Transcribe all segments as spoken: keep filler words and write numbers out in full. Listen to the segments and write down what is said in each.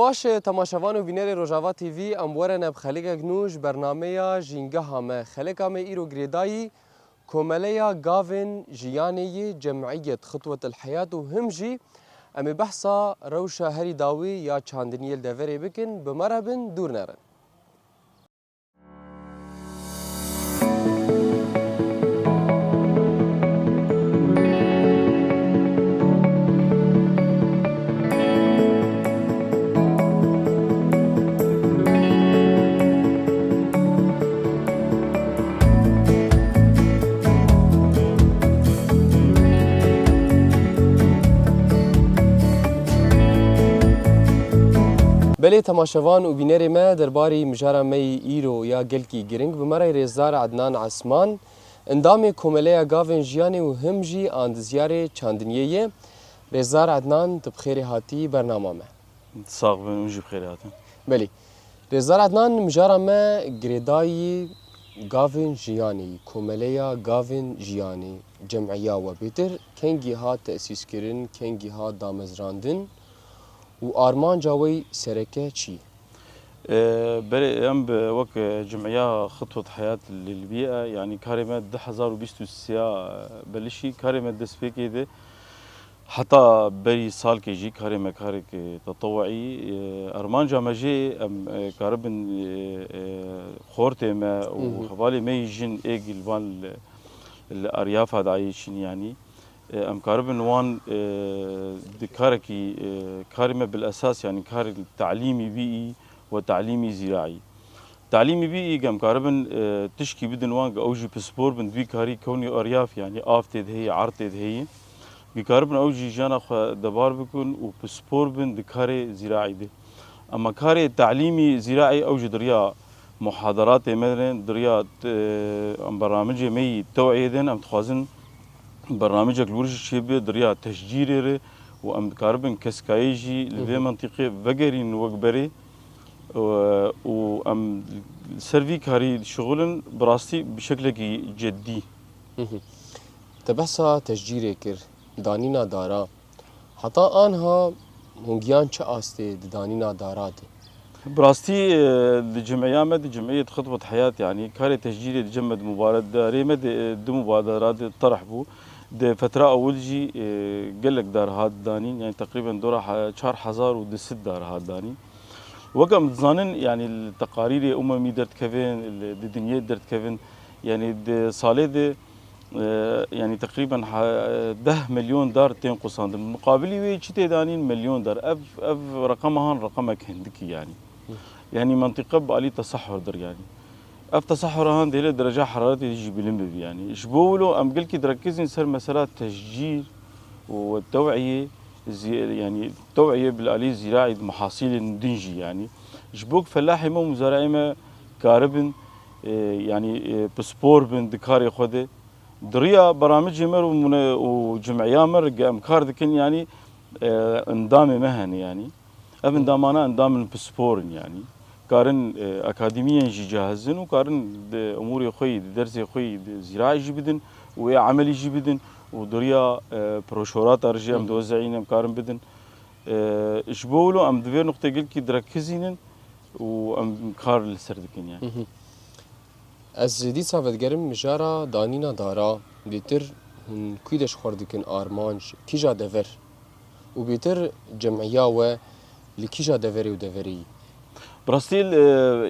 Baş e, temaşevan û bînerê Rojava T V, em werene bi xelekek nû ji bernameya Jîngeha me. Xeleka me îro girêdayî Komeleya Gavên Jiyanê yê Cemiyet Xitwet el Heyat û him jî em ê behsa rewşa herî dawî ya çandiniyê li deverê bikin, bi me re bin, dûr nerin. Belê temaşevan û bînerê me, derbarî mijara me yî îro ya gelkî giring, bi me re Rêzdar Ednan Esman, endamê Komeleya Gavên Jiyanê û him jî andizyarê çandiniyê ye. Rêzdar Ednan, tu bi xêrê hatî bernama me. Sax bin, hûn jî bi xêrê hatin. Belê. Rêzdar Ednan, mijara me girêdayî Gavên Jiyanê, Komeleya Gavên Jiyanê, cem'iya we bêtir kengî hat tesîskirin, kengî hat damezrandin û armanca we yî sereke çi ye? E, berê em bi wek, e, cem'iya Xitwet Heyat li Libya, yanî karê me du hezar û bîst û sê ya, e, belişî, karê me destpêkê de heta berî salkê jî karê me karek, e, tetewuî, e, armanca me jê em, e, karibin, e, e, xortê me û Hı hı. hevalê me yî jin ê gilvan li, li Aryafa dayê çin yanî. E, em karibin wan, e, di karekî, e, karê me bil esas, yanî karê talîmî bî û talîmî zîraî. Talîmî bî û em karibin, e, tişkî bidin wan, ew jî pispor bin, di vî karî kewnî eryaf, yanî av tê de heye, erd tê de heye. Gi karibin ew jî jiyana xwe debar bikin û pispor bin di karê zîraî de. Ema karê talîmî zîraî ew jî di riya muhadaratê me de, di riya, e, em bernamicê me yî tewiyê de, em dixwazin bernamicek li wir jî çêbibe di riya teşcîrê re û em dikaribin keskayê jî li vê Hı hı. mentiqê vegerînin wek berê, e, û em li ser vî karî dişixulin bi rastî bi şeklekî ceddî. Hı hı. Te behsa teşcîrê kir, danîna dara. Heta anha hûn gihan çi astê di danîna dara de? Bi rastî, e, di cim'iya me, di cim'iyê di Xitwet Heyat, yanî karê tecdîdê di cem me di mubadarê me de, e, du mubadara de terh bû. Di fetra ewil jî, e, gelek dar hat danîn, yanî teqrîben dora he-, çar hezar û du sed dar hat danîn. Wek em dizanin, yanî li teqarîrê umemî derdikevin, li, di dinyê derdikevin, yanî di salê de, e, yanî teqrîben ha-, deh milyon dar tên qusandin. Muqabilî wê çi tê danîn? Milyon dar. Ev, ev reqema han reqemek hindik e yanî. Yanî mentiqe bi alî tesahhur dir yanî. Ev tesahhura han dihêle dereca heraretê jî bilind bibî yanî. Ji bo wilo em gelkî direkizîn ser mesela tecîr û tew'iyê, zî-, yanî tew'iyê bil alî zîraî di mehasîlên din jî yanî. Ji bo ku felahê me û muzareyê me karibin, e, yanî, e, pispor bin di karê xwe de. Di riya beramicê me û mune-, û cim'iya me re ge em kar dikin, yanî, e, endamê me hene, yanî. Ev endamana endamên pispor in, yanî. Karin, e, akademiyên jî cahiz in û karin di umûrê xwe yî, di dersê xwe yî, di zîraî jî bidin û ê emelî jî bidin û di riya, e, proşorata re jî em Hı hı. diwezeyîn, em karin bidin. E, ji bo wilo em di vê nuqtê gelkî direkizînin û em kar li ser dikin, yanî. Hı hı. Ez dîsa vedigerim mijara danîna dara, bêtir hûn kû de ji xwe dikin armanc, kîja dever û bêtir cem'iya we li kîja deverê û deverê yî? Bi rastî, e,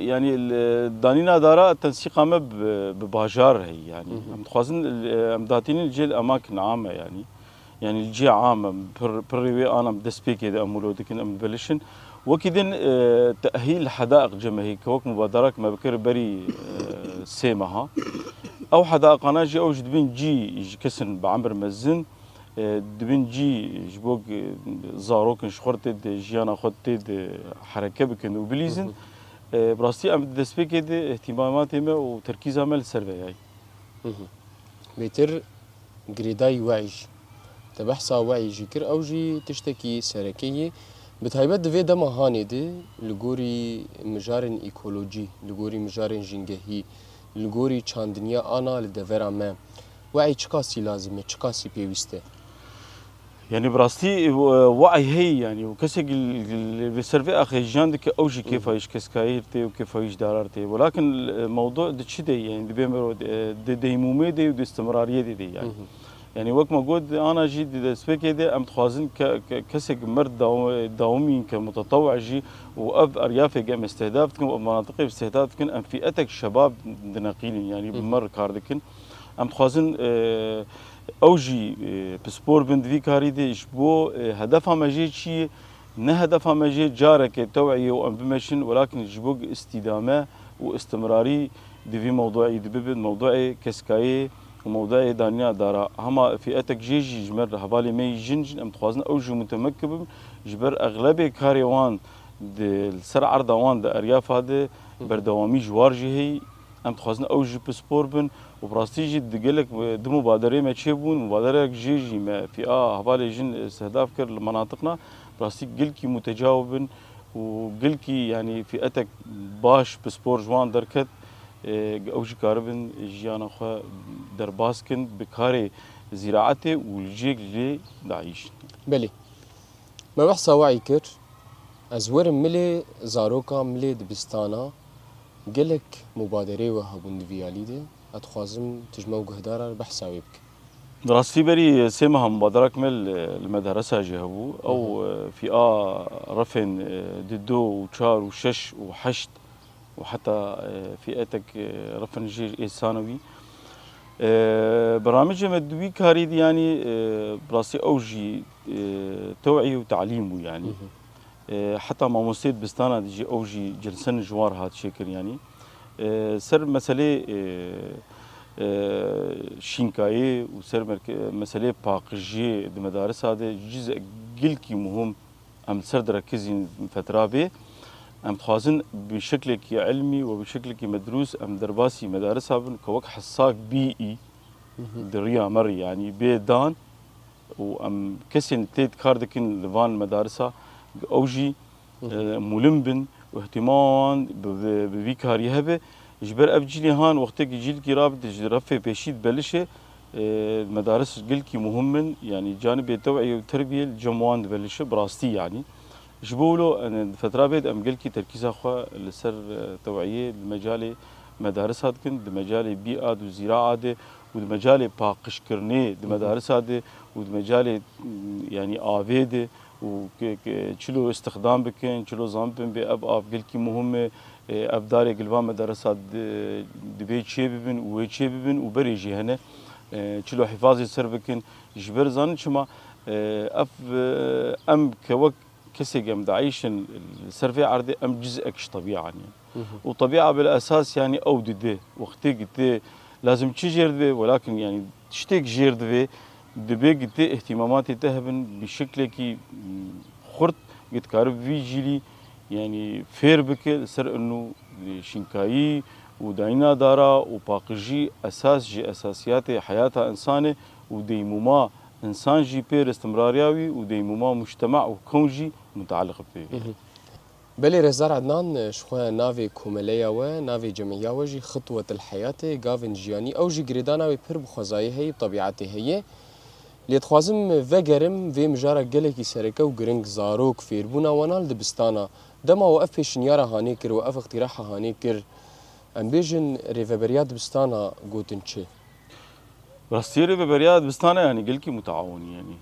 yanî, e, danîna dara tensîqa me bi, bi bajar heye, yanî. Hı hı. Em dixwazin, e, em datînin cêl emak name, yanî. Yanî li cihê am em pir, pirrê wê an em destpêkê de em wilo dikin, em dibelişin. Wekî din, e, tehîl hedaiq cemehî ke wek mubadarek me bikir berî, e, sê meha. Ew hedaiqana jî ew ji dibin cî ji kesin bi emir mezin, e, dibin cî ji bo, e, zarokin ji xwe tê de jiyana xwe tê de hereke bikin û bilîzin. Hı hı. E, bi rastî em di destpêkê de îhtîmamatê me û terkîza me li ser veyayî. Hı hı. Bêtir girêdayî we'î jî. Te behsa we'î jî kir, ew jî tiştekî sereke ye. Bi taybet di vê dema hanê de li gorî mijarên ekolojî, li gorî mijarên jîngehî, li gorî çandiniya ana li devera me, we'î çiqasî lazim e, çiqasî pêwîst e? Yani bi rastî, e, we'y heye yani, û kesek li, li, li ser vê axê jiyan dike, ew jî kêfa wî ji keskayî tê û kêfa wî ji darar tê. Welakin, e, mewdu di çi de ye? Yani dibê mero, e, di deymûmê de û di istimrariyê de de yani. Hı hı. Yani wek me got, ana jî di destpêkê de em dixwazin ke, ke, kesek mer daw-, dawimîn ke mutetewe jî û ev eryafê ge em îstihdaf dikin û ev menatiqê îstihdaf dikin, em fîetek şebab dineqînin, yani bi Hı hı. mer kar dikin. Em dixwazin, e, ew jî, e, pispor bin di vî karî de, ji bo, e, hedefa me jê çi ye? Ne hedefa me jê careke tew'iyê û em bimeşin, welakin ji bo îstîdame û istimrarî di vî mewdu'î de bibin, mewdu'ê keskayê û mewdu'ê danîna dara. Hema fîetek jê jî ji me re hevalê me yî jin jîn, em dixwazin ew jî mutemekkîn bin, ji ber exlebê karê wan di, li ser erda wan di eryafa de Hı hı. berdewamî ji war jî heye. Em dixwazin ew jî pispor bin û bi rastî jî di gelek, e, du mubadereyê me çêbûn. Mubadereyek jê jî me fîa hevalê jin, e, îstihdaf kir li menatiqna. Bi rastî gelkî mutecaw bin û gelkî, yanî fîetek baş pispor ji wan derket, e, ew jî karibin jiyana xwe derbas kin bi karê zîraetê û li cihek lê dayîşin. Belê. Me behsa we'yî kir. Ez werim milê zarokan, milê dibistana. Gelek mubadereyê we hebûn di vî alî de. Ez dixwazim tu ji me û guhdara re behsa wê bike. Di rastî berî sê meha mubaderek me li, li medaresa jî hebû. Ew, Hı hı. e, fîa refên, e, di du û çar û şeş û heşt û heta, e, fîetek, e, refin jî ê sanewî. E, Beramijê me di wî karî de, yanî, e, bi rastî ew jî, e, tew'î û talîm bû, yanî. Hı hı. E, heta mamosteyê dibistana de jî ew jî celsen ji wan re hat çêkirin, yanî. E, ser meselê, e, e, şînkayê û ser merke-, meselê paqijiyê di medarisa de cizek gilkî muhim em li ser direkizîn fetra bê. Em dixwazin bi şeklekî ilmî û bi şeklekî medrûs em derbasî medarisa bin ku wek hesak bî, Hı hı. di riya me re, yanî bê dan û em kesên tê kar dikin li van medarisa, ew jî, Hı hı. e, mulim bin û ihtimal wan bi, bi, bi vî karî hebe. Ji ber ev cîlê han wextekî cîlkî rabite ji refê pêşî dibelişe, e, medaris gelkî muhim in, yanî canibê tew'iyê û terbiyê li cem wan dibelişe, bi rastî yanî. Ji bo wilo, e, di fetra bê de em gelkî terkîza xwe li ser, e, tew'iyê di mecalê medarisa dikin, di mecalê bîa de û zîraa de û di mecalê paqijkirinê di Hı hı. medarisa de û di mecalê, m, yanî avê de û ke, ke, çilo îstixdam bikin, çilo zanbin bê ev av gelkî muhim e, e, ev darê gilvan medarisa di, dibê çê bibin û wê çê bibin û berê jî hene, e, çilo hifazê ser bikin. Ji ber zanin çima, e, ev, e, em ke wek kesê em dayîşin li ser vê erdê em cizek ji tebîa ne. Hı hı. Û tebîa bil esas, yanî ew dide, wextê gitê lazim çi jêr divê, welakin yanî tiştêk jêr divê, dibê gitê îhtîmamatê te hebin bi şeklekî, m, xurt, git karib vî cîlî, yanî fêr bike li ser inu şînkayî û dayîna dara û paqijî esas ji esasiyatê heyata însanê û deymûma însan jî pê istimrariya wî û deymûma mujtema û kown jî mutealiq bi pê ve. Hı hı. Belê Rêzdar Ednan, ji xwe navê komeleya we, navê cemiya we jî Xitwetil Heyatê, Gavên Jiyanî, ew jî girêdana wê pir bi xwezayê heye, bi tebîetê heye. Lê dixwazim vegerim vê mijara gelekî sereke û giring, zarok, fêrbûna wan li dibistana. Dema we ev pêşinyara hanê kir, we ev îqtîraha hanê kir, em bêjin rêveberiya dibistana gotin çi? Rastiyê rêveberiya dibistana, yanî gelkî mutaawin, yanî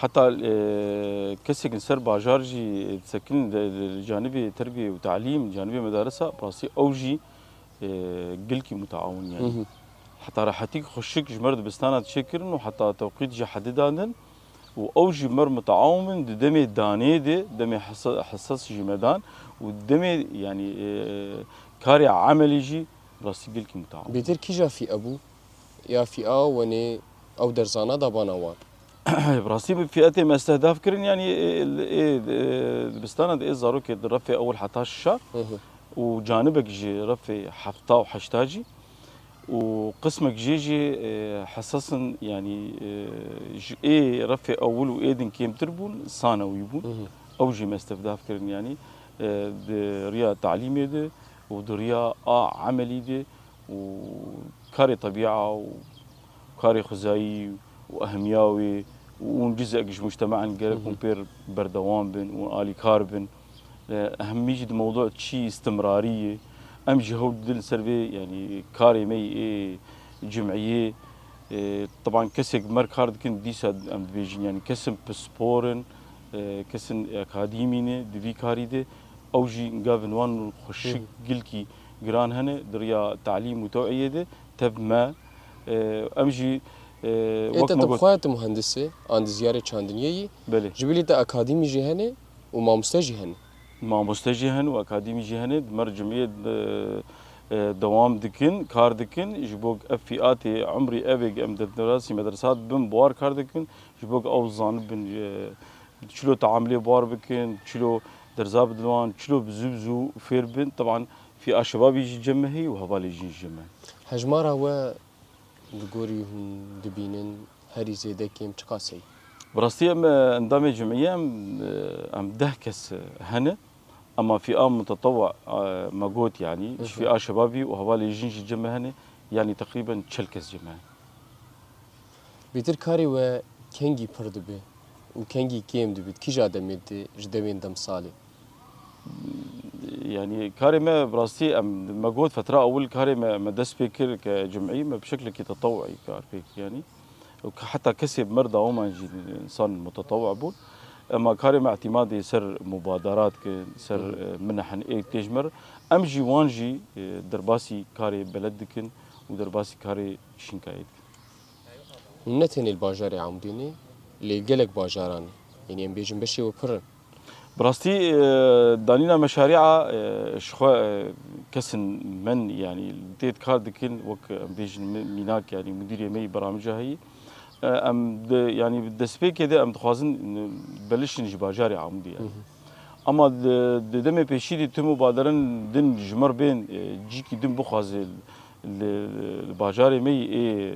heta, e, kesek li ser bajar jî disekin, de, de, li canibê terbiyê û talîm, canibê medarisa, rastî ew jî, e, gelkî mutaawin, yanî. Hı hı. Heta rehetîk xweşik ji me re dibistana diçêkirin û heta tewqît jî hedidatin û ew jî me re mutaawin bin di demê danê de, demê hesa-, hesas jî me dan û demê, yanî, e, karê emelî jî rastî gelkî mutaawin. Bêtir kîja fîe bû? Ya fîa wenê ew derzana dabana wan? Bi rastî bi fîetê me îstihdaf kirin, yanî, ê, ê, ê, dibistana de ê zarokê di refê ewil heta şişa Hı hı. û canibek ji refê hefta û heşta jî û qismek jê jî, e, hesas in, yanî, e, ji ê refê ewil û ê din kêmtir bûn, sanewî bûn. Hı hı. Ew jî me îstihdaf kirin, yanî, e, di riya talîmê de û di riya a emelî de û karê tebîa û karê xwezayî û ehmiya wê û hûn cizek ji mujtema in, gerek hûn pêr berdewam bin û alîkar bin. E, ehemmî jî di mewdû çi istimrarî ye. Em jî hewl didin ser vê, yanî karê me yê cimiyê. E, teban kesek mer kar dikin, dîsa em dibêjin, yanî kesin pispor in, e, kesin akadîmî ne di vî karî de. Ew jî gavin wan xweşik gilkî giran hene di riya talîm û tewiyê de. Tev me, e, em jî, e, Ê wek te me tu bi got, xwe tu muhendis î, an dizyarê çandiniyê yî. Belê. Ji bilî te akadîmî jî hene û mamoste jî hene. Mamoste jî hene û akadîmî jî hene. Di mer cimiyê de, e, dewam dikin, kar dikin. Ji bo ev fîatê umrî ev ê em derasî medresa dibin, bi war kar dikin. Ji bo ew zanibin, e, çilo teamilê bi war bikin, çilo derza bidin wan, çilo bi zû bi zû fêr bin. Teban fîa şebabî jî cem me heye û hevalê jîn jî cem me. Hejmara we li gorî hûn dibînin herî zêde kêm çiqas heye? Bi rastî em, e, endamê cimiyê em, e, em deh kes, e, hene. Ema fîa mutetewwa, e, me got, yanî, Hı hı. fîa şebabî û hevalê jîn jî cem me hene, yanî teqrîben çil kes cem me hene. Bêtir karê we kengî pir dibe û kengî kêm dibe, di kîja demê de ji demên demsalê? Yanî karê me bi rastî em, me got fetra ewil karê me, me dest pê kir ke cimî, me bi şeklekî tetewuî kar pê kir, yanî. Û ke heta kesê bi mer dawiman jî însan mutetewi bûn. Ema karê me îtîmadê ser mubaderat kir, ser, Hı hı. e, min hin ê tê ji mer. Em jî wan jî, e, derbasî karê beled dikin û derbasî karê şînkayê dikin. Hûn ne tenê li bajarê Amûdê ne, lê gelek bajaran e. Yanî em bêjin beşê we pir in. Bi rastî, e, danîna meşarîa, e, ji xwe, e, kesin men, yanî tê kar dikin, wek em bêjin mi-, mînak, yanî mudîrê me yî beramica heyî. E, em di, yanî destpêkê de em dixwazin, e, belişin ji bajarê Amûdê, yanî. Hı hı. Ama di, di demê pêşî de tu mubaderen din ji me r bên, e, cîkî din bixwaze li, li bajarê me yî ê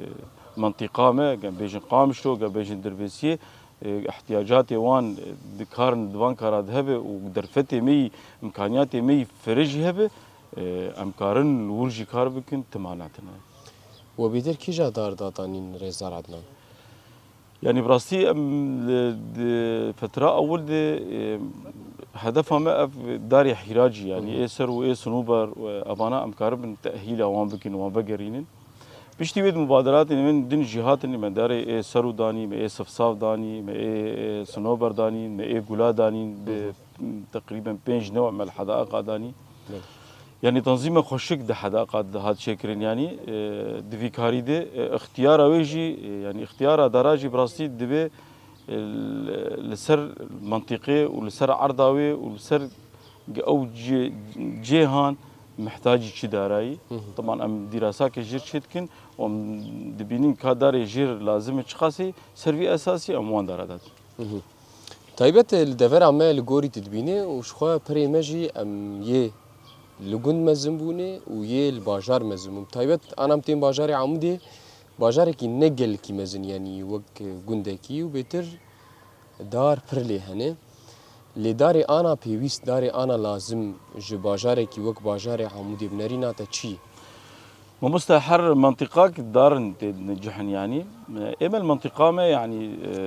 mintîqa me, gem bêjin Qamişlo, gem bêjin Dirbêsiyê, e, ihtiyacatê wan, e, di karin di van kara de hebe û derfetê me yî, imkaniyatê me yî firê jî hebe, e, em karin li wir jî kar bikin, tima ne tune. We bêtir kîja dar da danîn Rêzdar Ednan? Yanî bi rastî em li, di fetra ewil de, e, hedefa me ev darê hîracî, yanî Hı hı. ê ser û ê sinûber û evana em karibin tehîla wan bikin, wan vegerînin. Piştî wê di mubaderatên min din jî hatin, me darê ê serû danî, me ê sifsav danî, me ê, ê sinober danî, me ê gula danî, bi Hı hı. teqrîben pênc new mel hedaqa danî. Belê. Yanî tanzîme xweşik di hedaqa dihat çêkirin, yanî, e, di vî karî de, e, ixtiyara wê jî, e, yanî ixtiyara dara jî bi rastî divê, e, li, li ser mintîqê û li ser erda wê û li ser Ge-, ew cê-, cêhan mihtacî çi darayî? Hı hı. Teban em dîrasake jêr çêdikin û em dibînin ka darê jêr lazim e çiqasî, ser vî esasî em wan dara dadin. Hı hı. Taybet e, li devera me li gorî tu dibînî û ji xwe pirê me jî em yê li gund mezin bûne û yê li bajar mezin bûn. Taybet ana em tên bajarê Amûdê, bajarekî ne gelkî mezin, yanî wek gundekî û bêtir dar pir lê hene. Lê darê ana pêwîst, darê ana lazim ji bajarekî wek bajarê Amûdê bi nerîna te çi ye? Mamoste, her mintîqak darin tê dine cihin, yanî. Ê me li mintîqa me, yanî, e,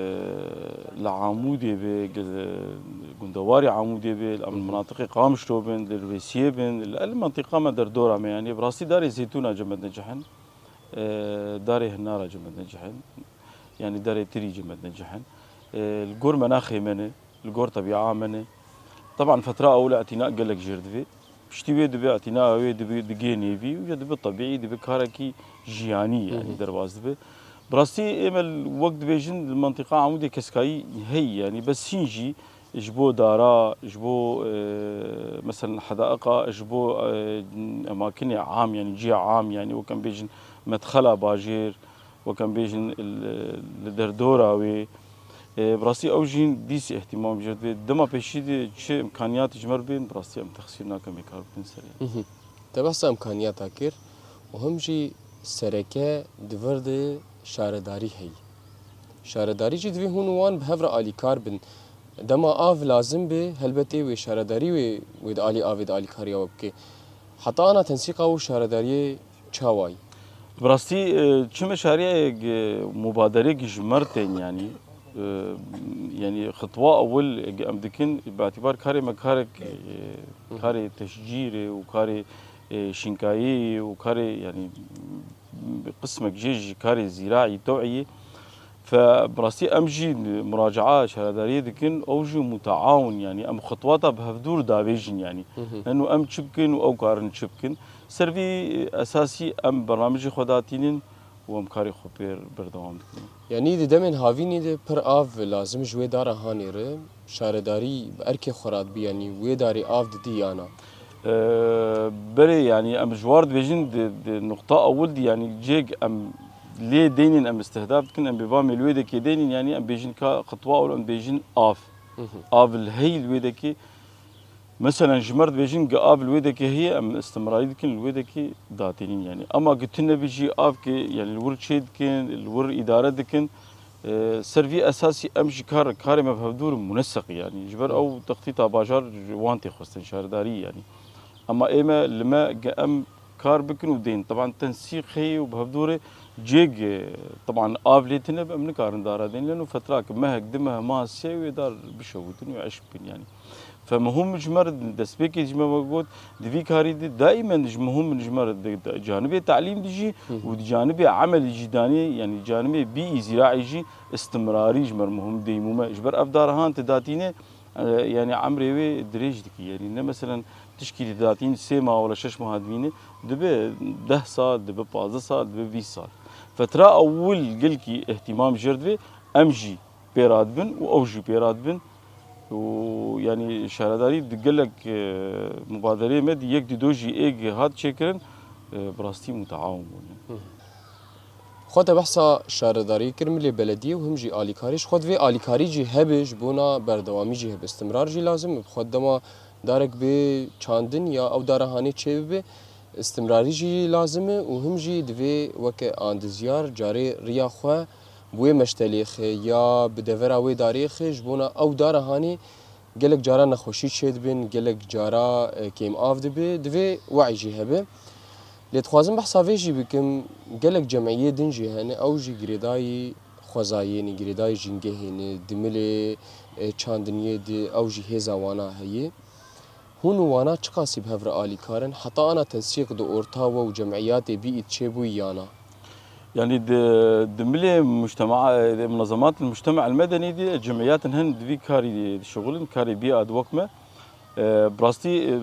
li Amûdê be, ge-, gundewarê Amûdê be, li Hı hı. minatiqê Qamişlo bin, li Rivêsiyê bin, li, li mintîqa me derdora me, yanî bi rastî darê zeytûna cem me dine cihin. E, darê hinara cem me dine cihin. Yanî darê tirî cem me dine cihin. E, li gor menaxê me ne, li gor tebîa me ne. Teban fetra ewil îtina gelek jêr divê. Piştî wê divê îtina wê divê digê nêvî û ya dibe tebîî, dibe karekî jiyanî, yanî Hı hı. derbas dibe. Bi rastî ê me wek dibêjin li mintîqa Amûdê keskayî heyî, yanî bes hîn jî ji bo dara, ji bo, e, meselen hedaiqa, ji bo, e, emakinê am, yanî ciya am, yanî wek em bêjin medxela bajêr, wek em bêjin li, li derdora wê. E, bi rastî ew jî dîs îhtîmam jê divê. Dema pêşî de çi îmkaniyat ji me re bên, bi rastî em texsîr nakin, em ê kar bikin serê. Mhm. Te behsa îmkaniyata kir û him jî sereke di vir de şaredarî heyî. Şaredarî jî divê hûn û wan bi hev re alîkar bin. Dema av lazim be, helbetê wê şaredarî wê, wê di alî avê de alîkariya we bike. Heta ana tensîqa û şaredariyê çawa yî? Bi rastî, e, çi meşariyek, e, mubaderek ji me re tên, yanî, E, yanî xitwa ewil em dikin, bi îtîbar karê me karek, e, karê teşcîrê û karê, e, şinkayê û karê, yanî qismek jê ji karê zîraî, tewî ye. Fe bi rastî em jî muracaa şaredariyê dikin, ew jî muteawin, yanî em xitwata bi hevdûr davêjin, yanî. Hı hı. Heno em çi bikin û ew karin çi bikin. Ser vî esasî em bernamijê xwe datînin û em karê xwe pê berdewam dikin. Yanî di demên havînî de pir av lazim ji wê dara hanê re, şaredarî bi erkê xwe re dibi, yanî wê darê av didî ya na? Ee, berê, yanî em ji war dibêjin di, di nuqta ewil dî, yanî cêk em lê deynên em îstihdaf dikin, em bê va em ê li wê dekê deynên, yanî em bêjin ka xitwa ewil em dibêjin av. Hı hı. Av li hey li wê dekê. Meselen ji me re dibêjin gi av li wê dekê heye, em îstimrarî dikin, li wê dekê datînin, yanî. Ema gi tune bî jî av ki, yanî li wir çê dikin, li wir îdare dikin. E, ser vî esasî em jî kar, karê me bi hevdûr muneseq, yanî. Ji ber ew textîta bajar ji wan tê xwestin, şaredarî, yanî. Ema ê me, li me gi em kar bikin û dên. Teban tensîq heye û bi hevdûrê cêg, e, teban av lê tine be, em nikarin dara dên. Leno fetrake mehek, du meh, mah sê wê dar bişewîtin û eşq bikin, yanî. Fe muhim ji me re destpêkê ji me ve got, di vî karî de daîmen ji muhim ji me re di, di canibê telîm de jî Hı hı. û di canibê emelî jî danê, yanî canibê bîî zîraî jî îstimrarî ji me re muhim, deymûme. Ji ber ev dara han tu datîne, e, yanî emrê wê dirêj dikî. Yanî ne meselen tişkî tu datîn sê mah wala şeş mah dimîne, dibe deh sal, dibe pazdeh sal, dibe bîst sal. Fetra ewil gelkî îhtîmam jê re divê, em jî pê radibin û ew jî pê radibin. Û, yanî, şaredarî di gelek, e, mubadereyê me di yek di do jî êg hat çêkirin, e, bi rastî muteawin bûne. Hı. Xwe te behsa şaredarî kir, milê belediyê û him jî alîkarî. Ji xwe divê alîkarî jî hebe, ji bona berdewamî jî hebe. Îstimrar jî lazim e. Bi xwe dema darek bê çandin ya ew dara hanê çêbibe, îstimrarî jî lazim e û him jî divê weke andizyar carê riya xwe bi wê meştelê xe ya bi devera wê darê xe ji bona ew dara hanê gelek cara nexweşî çêdibin, gelek cara, e, kêmav dibe, divê we'y jî hebe. Lê dixwazim behsa vê jî bikim, gelek cemiyê din jî hene, ew jî girêdayî xwezayê ne, girêdayî jîngehê ne, di milê, e, çandiniyê de ew jî hêza wana heye. Hûn û wana çiqasî bi hev re alîkar in, heta ana tensîq di orta we û cemiyatê bîît çêbûyî ya na? Yanî di, di milê mujtema, di munezemat mujtema el medenî de cemiyatin hin di vî karî dişixulin, karê bî ad wek me. E, bi rastî, e,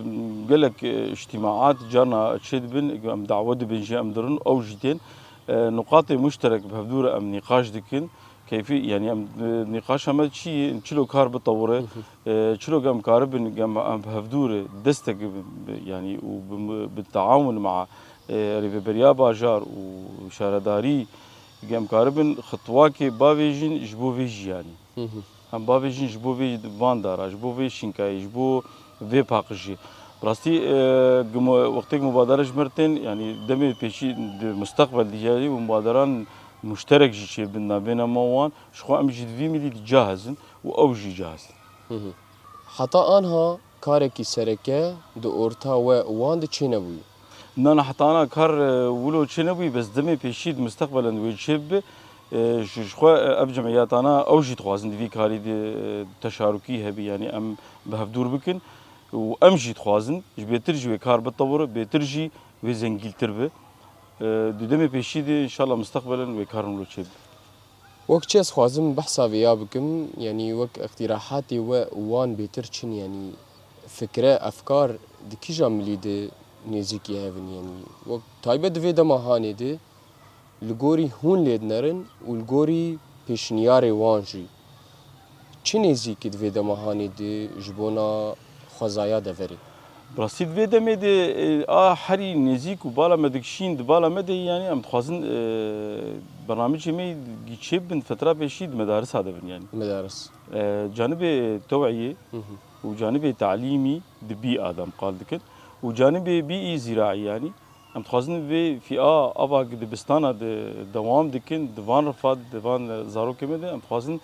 gelek, e, îctimaat carna çêdibin, em dawe dibin jî em dirin, ew jî tên. E, nuqatê muşterek bi hevdû re em nîqaş dikin. Keyfî, yanî em, e, nîqaşa me çi ye? Çilo kar bitewire, Hı hı. e, çilo em karibin, em, em bi hevdû re destek bi, bi, yanî û bi, bi teawun ma, e, rêveberiya bajar û şaredarî, em karibin xitwakê bavêjin ji bo vê jiyanî. Hı hı. Em bavêjin ji bo vê van dara, ji bo vê şinkayê, ji bo vê paqijê. Bi rastî, e, gi mo-, wextêk mubadere ji me re tên, yanî demê pêşî di musteqbel diyarî û mubaderan muşterek jî çêbin navbêna me wan, ji xwe em jî di vî milî de cahizin û ew jî cahizin. Hı hı. Heta anha karekî sereke di orta we û wan de çênebûye? Na, na, heta ana kar, e, wilo çênebûye, bes demê pêşî di musteqbelen wê çêbibe. E, ji, ji xwe, e, ev cemiyatana ew jî dixwazin di vî karî de, e, teşarukî hebî, yanî em bi hevdûr bikin û em jî dixwazin ji bêtir jî wê kar bitewire, bêtir jî wê zengîntir be. E, di demê pêşî de înşallah musteqbelen wê karin wilo çêbibe. Wek çi ez xwazim behsa vê ya bikim, yanî wek îqtîrahatê we û wan bêtir çin, yanî fikre, efkar di kîja milî de nêzîkî hev in, yanî wek taybet di vê dema hanê de li gorî hûn lê dinerin û li gorî pêşniyarê wan jî çi nêzîkî di vê dema hanê de ji bona xwezaya deverê? Bi rastî di vê demê de, e, a herî nêzîk û bala me dikişîn, di bala me de, yanî em dixwazin, e, bernamijê me gî çêbibin, fetra pêşî di medarisa de bin, yanî. Medaris. E, canibê tewiyê Hı hı. û canibê talîmî di bî a de em qal dikin û canibê bîî zîraî, yanî em dixwazin vê fîa ava di dibistana de dewam dikin, di van rifa, di van zarokê me de em dixwazin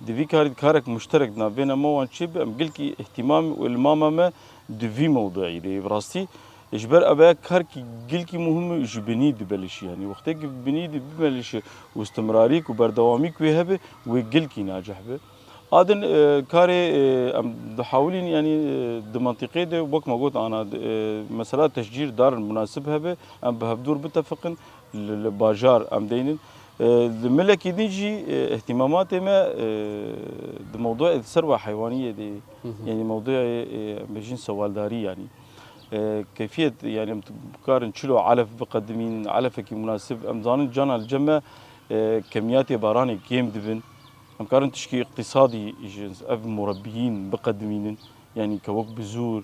di vî karî karek muşterek di navbêna me wan çêbe, em gelkî îhtîmam û ilmama me di vî mewduî de ye. Bi rastî, Ji ber ev e karkî gilkî muhim e, ji binî dibelişî. Yanî wextê ki binî di-, bimelişe û istimrarî ku berdewamî ku wê hebe, wê gilkî nacih be. A din, e, karê, e, em dihawilîn, yanî, e, di mentiqê de wek me got ana, e, mesela teşcîr darin munasib hebe, em bi hevdûr bitefiqin, li, li bajar em deynin. E, di milekî din jî, e, îhtîmamatê me, e, di mewduê di ser wa heywaniyê de, Hı hı. yanî mewduê, e, em bêjin sewaldarî yanî. E, keyfiyet, yanî em bikarin çilo elef biqedimînin, elefekî munasib. Em zanin cana li cem me, e, kemiyatê baranê kêm dibin. Em karin tişkî îqtîsadî ji ev murebbiyîn biqedimînin. Yanî ke wek bizûr,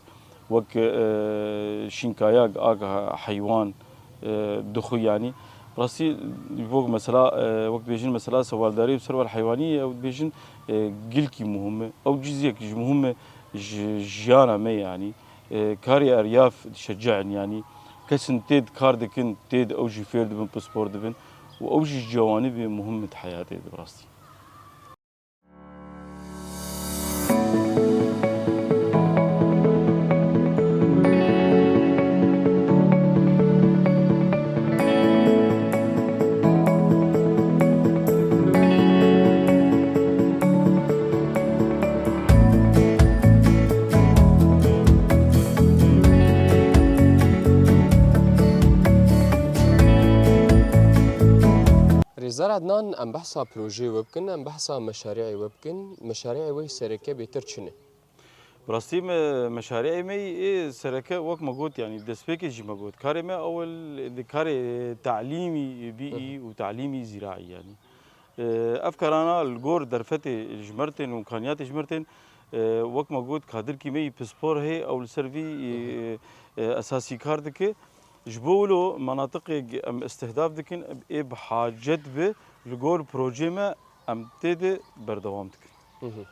wek, e, şînkayag, ag heywan, e, dixwe yanî. Rastî, wek mesela, e, wek dibêjin mesela sewaldarî û serwel heywanî, ew dibêjin, e, gilkî muhim e. Ew ciziyek ji muhim e ji jiyana me yanî. E, karê eryaf dişecein yanî. Kesin tê di kar dikin, tê di ew jî fêr dibin, pispor dibin. Û ew jî cewanibê muhim e di heyatê de bi rastî. Rêzdar Ednan, em behsa projeyê we bikin, em behsa meşarî'ê we bikin. Meşarî'ê we sereke bêtir çi ne? Bi rastî me, meşarî'ê me yê sereke wek me got, yanî destpêkê jî me got. Karê me ewil di karê telîmî bî'î Hı hı. û telîmî zîraî yanî. E, ev karana li gor derfetê ji me re tên û îmkaniyatê ji me re tên, e, wek me got, kadirkî me yî pispor heye, ew li ser vî, Hı hı. e, e, esasî kar dike. Ji bo wilo menatiqê em îstihdaf dikin, ê bi hacet be, li gor projeyê me em tê de berdewam dikin. Hı hı.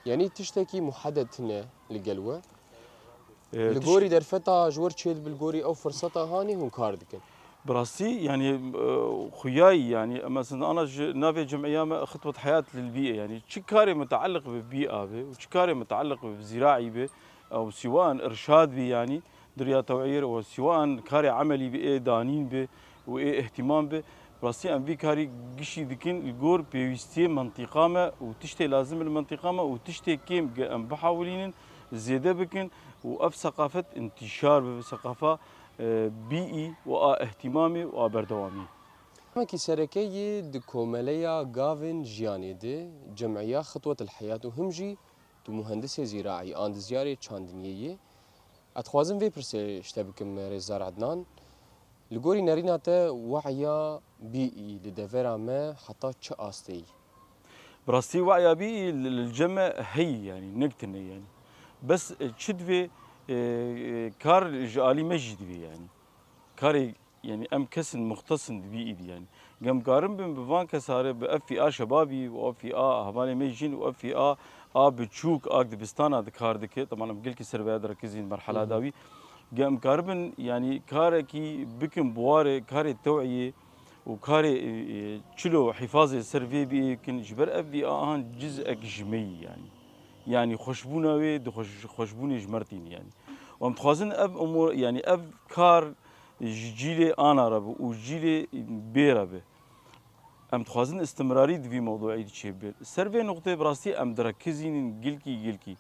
Yanî tiştekî muhedded tune li gel we? E, Li tiş- gorî derfeta ji wir çêdibe, li gorî ew firseta hanê hûn kar dikin? Bi rastî, yanî, e, xuyayî, yanî, em aslında ana ji navê cem'iya me Xitwet Heyat lil Bî'e, yanî, çi karê mutealliq bi bî'a be û çi karê mutealliq bi zîraî be, ew siwan irşad bî, yanî, di riya tew'iyê re, û siwan karê emelî bi ê danîn be û ê ihtimam be. Rastî em vî karî gişî dikin li gor pêwîstiyê mentiqa me û tiştê lazim li mentiqa me û tiştê kêm ge em bihawilînin zêde bikin û ev seqafet intîşar bibe, seqafa, e, bî'î û a ihtimamê û a berdewamiyê. Demekî sereke yê di komeleya gavên jiyanê de cem'iya Xitwetil Heyat û him jî tu muhendisê zîraî an dizyarê çandiniyê yê. Ez dixwazim vê pirsê ji te bikim, Rêzdar Ednan. Li gorî nerîna te we'ya bî'î li devera me heta çi astê yî? Bi rastî we'ya bî'î li, li cem me heyî yanî, nek tune yanî. Bes, e, çi divê, e, e, kar ji alî me jî divê yanî. Karê, yanî em kesin muxtesin di bî'î de yanî. Ge em karin bin bi van kesa re, bi ev fîa şebabî û ev fîa hevalê me jîn û ev fîa a biçûk a dibistana di kar dike. Teban em gelkî ser vê direkizîn merhela Hı hı. dawî. Ge em karibin, yanî karekî bikin bi warê karê tew'iyê û karê, e, e, çilo hîfazê ser vê bî'ê bikin, ji ber ev vî ahan ciz'ek ji me yî yanî. Yanî xweşbûna wê di xweş-, xweşbûnê ji me re tînin yanî. Û em dixwazin ev umur, yanî ev kar ji cîlê ana re be û cîlê bê re be. Em dixwazin istimrarî di vî mewduî de çêbibe. Ser vê nuqtê bi rastî em direkizînin gilkî gilkî.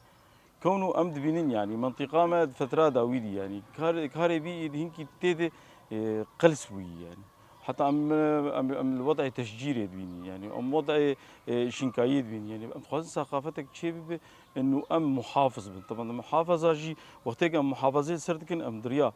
Kewno em dibînin, yanî, mentiqa me di fetra dawî de, yanî, kar-, karê bî yê di hinkî tê de, e, qels bûyî, yanî. Heta em, em, em li wed'ê teşcîrê dibînin, yanî, em wed'ê, e, şînkayiyê dibînin, yanî, em dixwazin seqafetek çê bibe, inu em muhafiz bin. Teban muhafaza jî, wextê ke em muhafazê li ser dikin, em diriya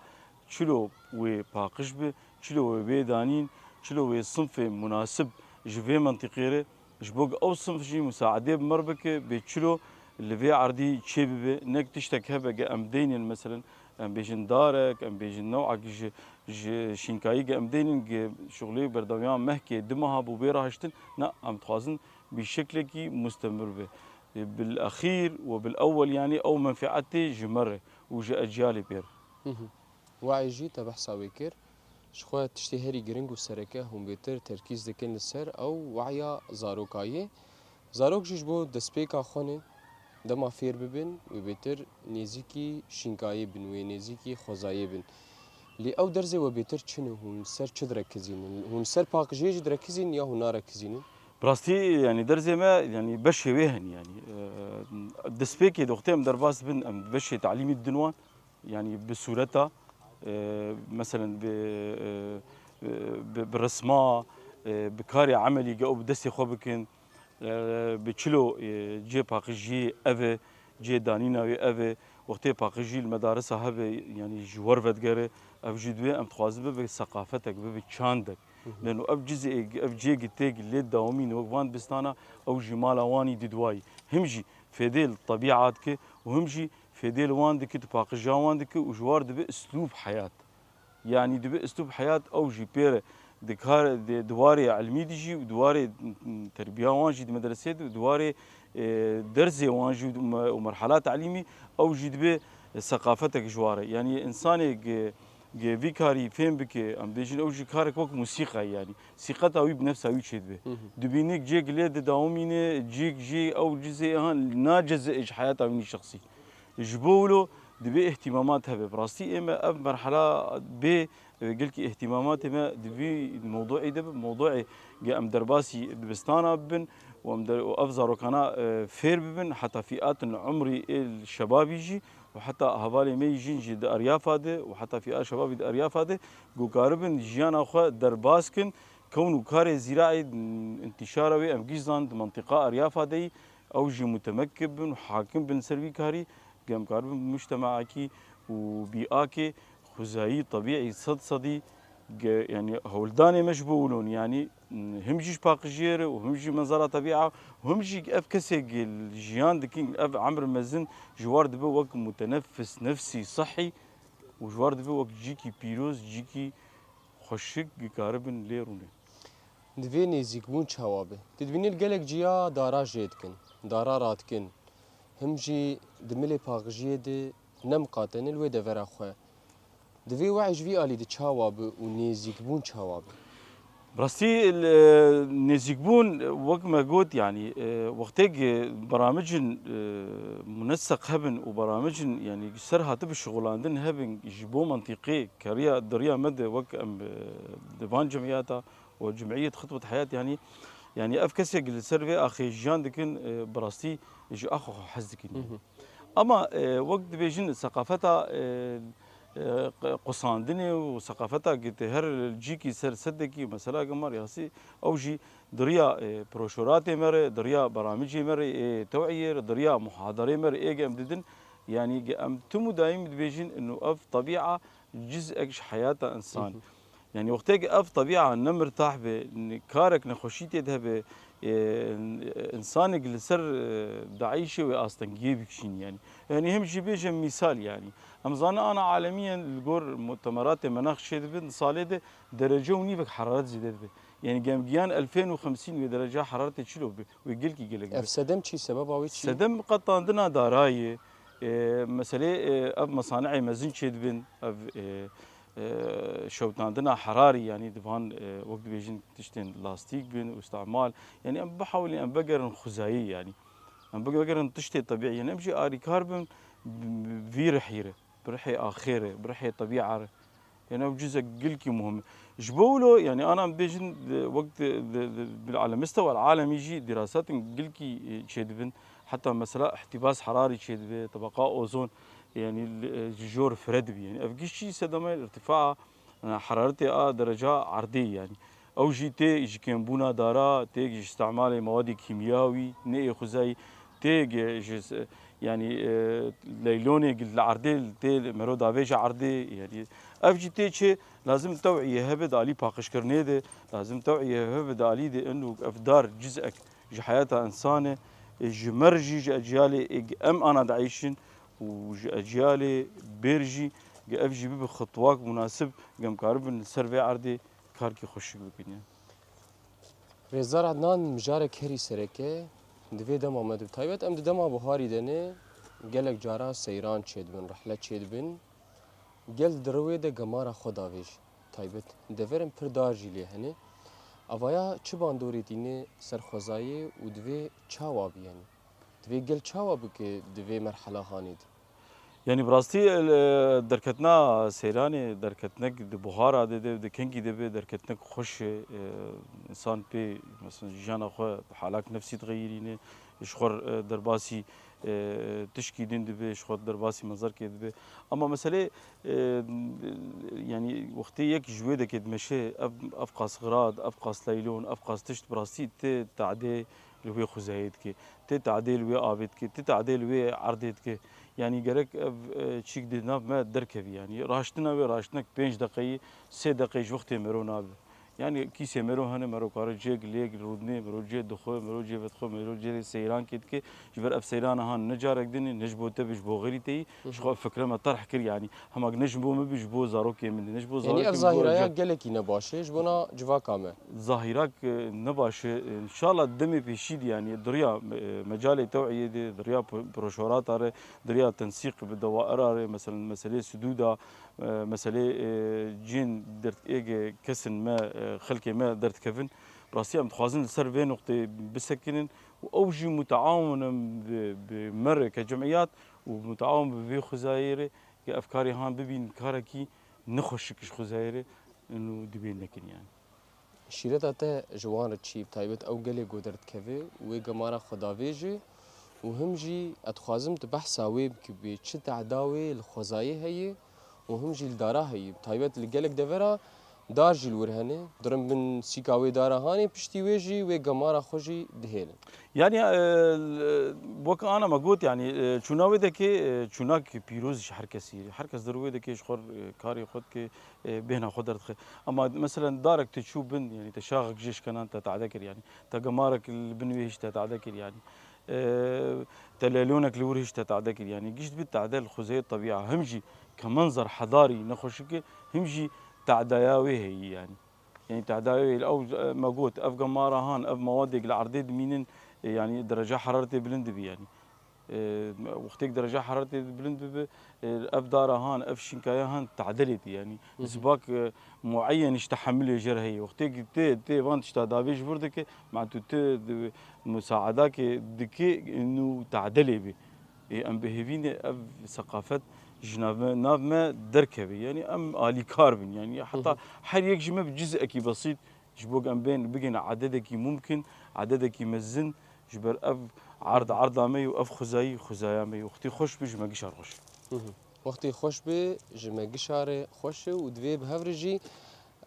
çilo wê paqij bi, çilo wê bê danîn, çilo wê sinfê munasib ji vê mentiqê re, ji bo ku ew sinf jî musaedê bi me re bike, bê çilo li vê erdî çê bibe, nek tiştek hebe ge em deynên, meselen, em bêjin darek, em bêjin new'ek ji, ji şînkayî ge em deynên ge şixulê berdewamiya mehkê, du meha bû bê rahiştin, na, em dixwazin bi şeklekî mustemir be. Bil exîr we bil ewwel, yanî ew menfeetê ji me re û ji eciyalê pê re. Hı hı. We'ê jî te behsa wê kir. Ji xwe tiştê herî giring û sereke hûn bêtir terkîz dikin li ser ew we'ya zaroka ye. Zarok jî ji bo destpêka xwe ne, dema fêr bibin, wê bêtir nêzîkî şînkayê bin, wê nêzîkî xwezayê bin. Lê ew derzê we bêtir çi ne? Hûn li ser çi direkizînin? Hûn li ser paqijiyê jî direkizînin ya hûn narekizînin? Bi rastî, yanî derzê me, yanî beşê wê hene, yanî, e, destpêkê de wextê em derbas dibin, em beşê talîmî didin wan, yanî bi sûreta, e, meselen bi, e, bi, bi resma, e, bi karê emelî ge ew bi destê xwe bikin, e, bi çilo, e, cihê paqijiyê ev e, cihê danîna wê ev e, wextê paqijî li medarisa hebe, yanî ji wer vedigere, ev jî divê em dixwazin bibe seqafetek, bibe çandek. Leno ev cizê, ev cihê têk lê dawamîne wek van dibistana, ew jî mala wanî didwayî. Him jî fêdê li tebîa dike û him jî fêdê li wan dike, di paqijan wan dike û ji war dibe islûb heyat. Yanî dibe islûb heyat ew jî pê re di kar, di, di warê ilmî de jî û di warê, m, terbiya wan jî di medresê de û di warê, e, derzê wan jî û me-, û merhela telîmî ew jî dibe seqafetek ji ware. Yanî insanê ge, ge vî karî fêm bike, em bêjin ew jî karek wek musîqa ye yanî. Sîqeta wî bi nefsa wî çêdibe. Dibînik cêk lê didawimîne, cîk jî ew cizê han naceze ji heyata wî şexsî. Ji bo wilo divê îhtîmamat hebe. Bi rastî ê me ev merhela bê, e, gelkî îhtîmamatê me di vî mewduî de be. Mewduê ge em derbasî dibistana bibin û em der, û ev zarokana, e, fêr bibin, heta fîatên umrî ê şebabî jî û heta hevalê me yî jin jî di eryafa de û heta fîa şebabî di eryafa de ku karibin jiyana xwe derbas kin, kewn û karê zîraî, intîşara wê em gîş zan di mentiqa eryafa de yî, ew jî mutemekkib bin û hakim bin ser vî karî, ge em karibin bi mujtemaekî û bîakê xwezayî, tebîî, sed sedî, ge, yanî hewldanê me ji bo wilo ne, yanî, him jî ji paqijiyê re û him jî menzara tebîa, him jî ev kesê ge jiyan dikin, ev emr mezin ji war dibe wek mutenefis nefsî sihî û ji war dibe wek cîkî pîroz, cîkî xweşik, ge karibin lê rûne. Divê nêzîkbûn çawa be? Tu dibînî li gelek ciya dara jê dikin, dara radikin. Him jî di milê paqijiyê de nemiqatene li wê devera xwe. Divê we'y ji vî alî de çawa be û nêzîkbûn çawa be? Bi rastî, e, nêzîkbûn, wek me got, yanî, e, wextê ge beramicin, e, muneseq hebin û beramicin, yanî, ser hatibi şixulandin hebin ji bo mentiqê, keriya, di riya me de wek em, e, di van cemiyata û cemiyet xitwet heyat, yanî, yanî ev kesek li ser vê axê jiyan dikin, e, bi rastî ji axa xwe hez dikin. Ama, e, wek dibêjin seqafeta, e, e, qusandinê û seqafeta gitê her cîkî ser sedekî mesela gemar yasî ew jî di riya, e, proşoratê me re, di riya beramicê me re, ê tewiyê re, di riya muhadarê me re ê ge em didin, yanî ge em tim û daîm dibêjin inu ev tebîa cizek ji heyata însan. Yanî wextê ge ev tebîa ne mirtah be, n-, karek nexweşî tê de hebe, e, n-, însanek li ser, e, daîşê wê astengiyê bikişîn yanî. Yanî him jî bêje mîsal yanî. Em zanin ana alemiyen li gor mutemeratê menax çêdibin, di salê de derece û nîvek heraret zêde dibe. Yanî ge em giyan elfên û xemsîn wê dereca heraretê çilo be, wê gelkî gelek be. Ev sedem çi, sebeba wê çi? Sedem qetandina darayê, e, meselê, e, ev mesanihê mezin çêdibin, ev, e, e, şewitandina herarî, yanî di van, e, wek dibêjin tiştên lastîk bin û îstimal, yanî em bihewlin em vegerin xwezayî yanî. Em vegerin tiştê tebîî, yanî em jî arîkar bin bi, bi vî rihî re, bi rihê axê re, bi rihê tebîa re. Yanî ew cizek gelkî muhim e. Ji bo wilo, yanî ana em dibêjin, di, wek di, di, di, bil alemistewa alemî jî dîrasatin gelkî, e, çêdibin. Heta mesela îhtîbas herarî çêdibe, tebeqa ozon, yanî li, e, ji jor fire dibî. Yanî ev giştî sedemê irtifaa, e, heraretê a dereca erdê yanî. Ew jî tê ji kêmbûna dara, tê ji îstimalê mewadê kîmyawî, neyê xwezayî, tê ji, yanî, e, leylonê li erdê tê mero davêje erdê, yanî ev jî tê çi lazim tewiyê hebe di alî paqijkirinê de, lazim tewiyê hebe di alî de inu ev dar cizek ji heyata însan e, e, ji me re jî, ji eciyalê ê em ana dieyşin û ji eciyalê bêr jî ge ev jî bibe xitwak munasib ge em karibin li ser vê erdê karkî xweşik bikin. Rêzdar Ednan, mijarek herî sereke, di vê dema me de bi taybet em di dema buharî de ne, gelek cara seyran çêdibin, rihle çêdibin. Gel di rewê de gemara xwe davêjî. Taybet deverên pir dar jî lê hene. Avaya çi bandorê tîne ser xwezayê û divê çawa bî, yanî? Divê gel çawa bike di vê merhela hanê de? Yanî bi rastî, e, derketina seyranê, derketinek di buhara de, de, di kengî de be, derketinek xweş e, e, însan pê, mesela jiyana xwe halak nefsî dixeyirîne, ji xwe, e, derbasî, e, tişkî din dibe, ji xwe derbasî mezarkê dibe. Ama meselê, e, yanî wextê yek ji wê dekê dimeşe, ev, ev qas xirad, ev qas laylon, ev qas tişt bi rastî tê tadê li wê xwezayê dike, tê tadê li wê avê dike, tê tadê li wê erdê dike. Yanî gerek ev, e, çîk di nav me derkevî. Yanî raştina wê raştinek pênc deqeyî, sê deqeyî ji wextê mero nabe. Yanî kîsê mero hene, mero kare cêk lêk rûdinê, mero cê dixwe, mero cê vedixwe, mero cê seyrankê dike. Ji ber ev seyrana han ne carek din e, ne ji bo te be, ji bo xerî te yî. Ji xwe ev fikre me terh kir yanî. Hema ne ji bo min be, ji bo zarokê min de, ne ji bo Yanî zarokê ev min be, ji bo zahîraya gelekî ne baş e ji bona civaka me. Zahîrak, e, ne baş e. Înşallah demê pêşî de yanî di riya, e, mecalê tewiyê de, di riya pro-, proşorata re, di riya tensîq bi dewaira re, meselen meselê sidûda, e, meselê, e, cihên derdêge kesin me, e, xelkê me derdikevin. Rastî em dixwazin li ser vê noqtê bisekinin û ew jî mutaawin in bi, bi me re ke cemiyat û mutaawin bi vê xwezayê re ke ev karê han bibîn karekî nexweşik ji xwezayê re û dibê nekin yanî. Şîreta te ji wan re çi, bi taybet ew gelê ku derdikeve û wê gemara xwe davêje û him jî ez dixwazim tu behsa wê bikî, bê çi tehda wê li xwezayê heye û him jî li dara heye. Bi taybet li gelek devera dar jî li wir hene, dirin bin sîka wê dara hanê, piştî wê jî wê gemara xwe jî dihêlin. Yanî, e, wek ana me got, yanî, e, çûna wê dekê, e, çûnak pîroz ji her kesî. Her kes der wê dekê ji xwe, e, karê xwe dike, e, bêhna xwe derdixe. Ama meselen darek te çû bin, yanî te şaxek jê şikenan te tade kir, yanî te gemarek li bin wê hişt te tade kir, yanî, e, te lelyonek li wir hişt te tade kir, yanî gişt bî tade li xwezeyê tebîa. Him jî ke menzer hedarî nexweşik e, him jî tadaya wê heyî, yanî. Yanî tadaya wê, ew, e, me got, ev gemara han, ev mawadek li erdê dimînin, e, yanî dereca heraretê bilind dibî, yanî. E, wextêk dereca heraretê bilind bibe, e, ev dara han, ev şinkaya han tadelê dî, yanî. Hı hı. Sibak, e, muayyen ji tehemilê jê re heye. Wextêk tê, tê van tişta davê ji vir dike, ma tu tê di musaadakê dike, nû tadelê bî. Ê, em bi hêvî ne ev seqafet ji nav me, nav me derkeve. Yanî em alîkar bin. Yanî heta Hı hı. her yek ji me bi cizekî besît, ji bo em bên, bigihine ededekî mumkin, ededekî mezin, ji ber ev erd, Hı hı. erda me ye û ev xwezayî, xwezaya me ye. Wextî xweş be, ji me gişa re xweş e. Hı hı. Wextî xweş be, ji me gişa re xweş e û divê bi hev re jî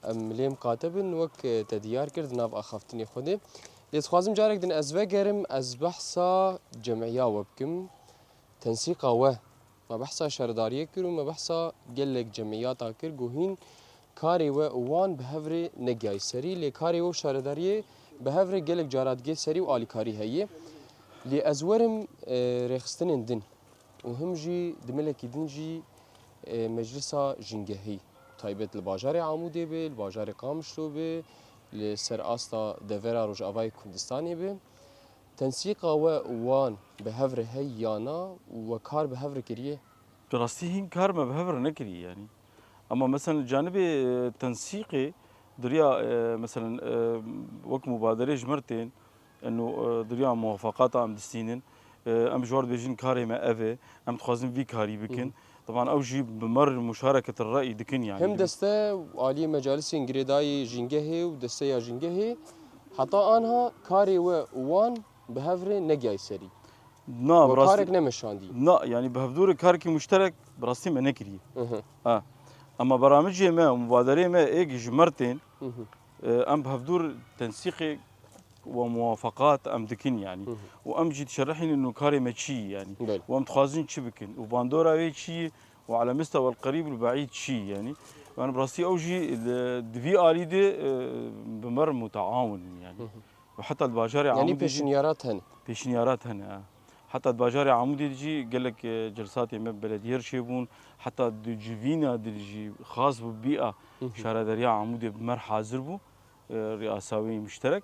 em lê miqate bin, wek, e, te diyar kir di nav axaftinê xwe de. Lê dixwazim carek din ez vegerim, ez behsa cemiya we bikim. Tensîqa we, me behsa şaredariyê kir û me behsa gelek cemiyata kir ku hîn karê we û wan bi hev re negihayî serî, lê karê we û şaredariyê bi hev re gelek cara digihê serî û alîkarî heye. Lê ez werim, e, rêxistinên din û him jî di milekî din jî, e, meclisa jîngehî, taybet li bajarê Amûdê be, li bajarê Qamişlo be, li ser asta devera Rojavayê Kurdistanê be. Tensîqa we û wan bi hev re heye ya na û we kar bi hev re kiriye? Bi rastî hîn kar me bi hev re nekiriye yanî. Ama mesela li canibê, e, tensîqê diriya, e, mesela, e, wek mubaderê ji mir tên, eno, e, diriya muwafaqata em distînin. E, em ji wan dibêjin karê me ev e, em dixwazin vî karî bikin. Hı hı. Teban ew jî bi me re muşareket reyî dikin yanî. Him deste aliyê mecalisên girêdayî jîngehê û desteya jîngehê heta anha karê we û wan bi hev re negihayî serî. Na, We bi rastî karek nemeşandî. Na, yanî bi hevdûrê karekî muşterek bi rastî me nekiriye. Hı hı. Ha. Ama beramicê me, mubaderê me êk ji mir tên, Hı hı. e, em bi hevdûr tensîqê we muwafaqat em dikin yanî. Hı hı. Û em jî dişerihînin û karê me çi ye yanî. Belê. Û em dixwazin çi bikin. Û bandora wê çi ye. Û elemista wel qerîb û beîd çi ye yanî. Yanî bi rastî ew jî li, di vî alî de, e, bi me re mutaawin in yanî. Hı hı. Û heta di bajarê Yanî Amûdê jî pêşniyara te ne. Pêşniyara te ne, ha. Heta di bajarê Amûdê de jî gelek, e, celsatê me belediyê re çêbûn. Heta di civîna de jî xas bû bîa Hı hı. şaredariya Amûdê bi me re hazir bû. E, riyasa wê muşterek.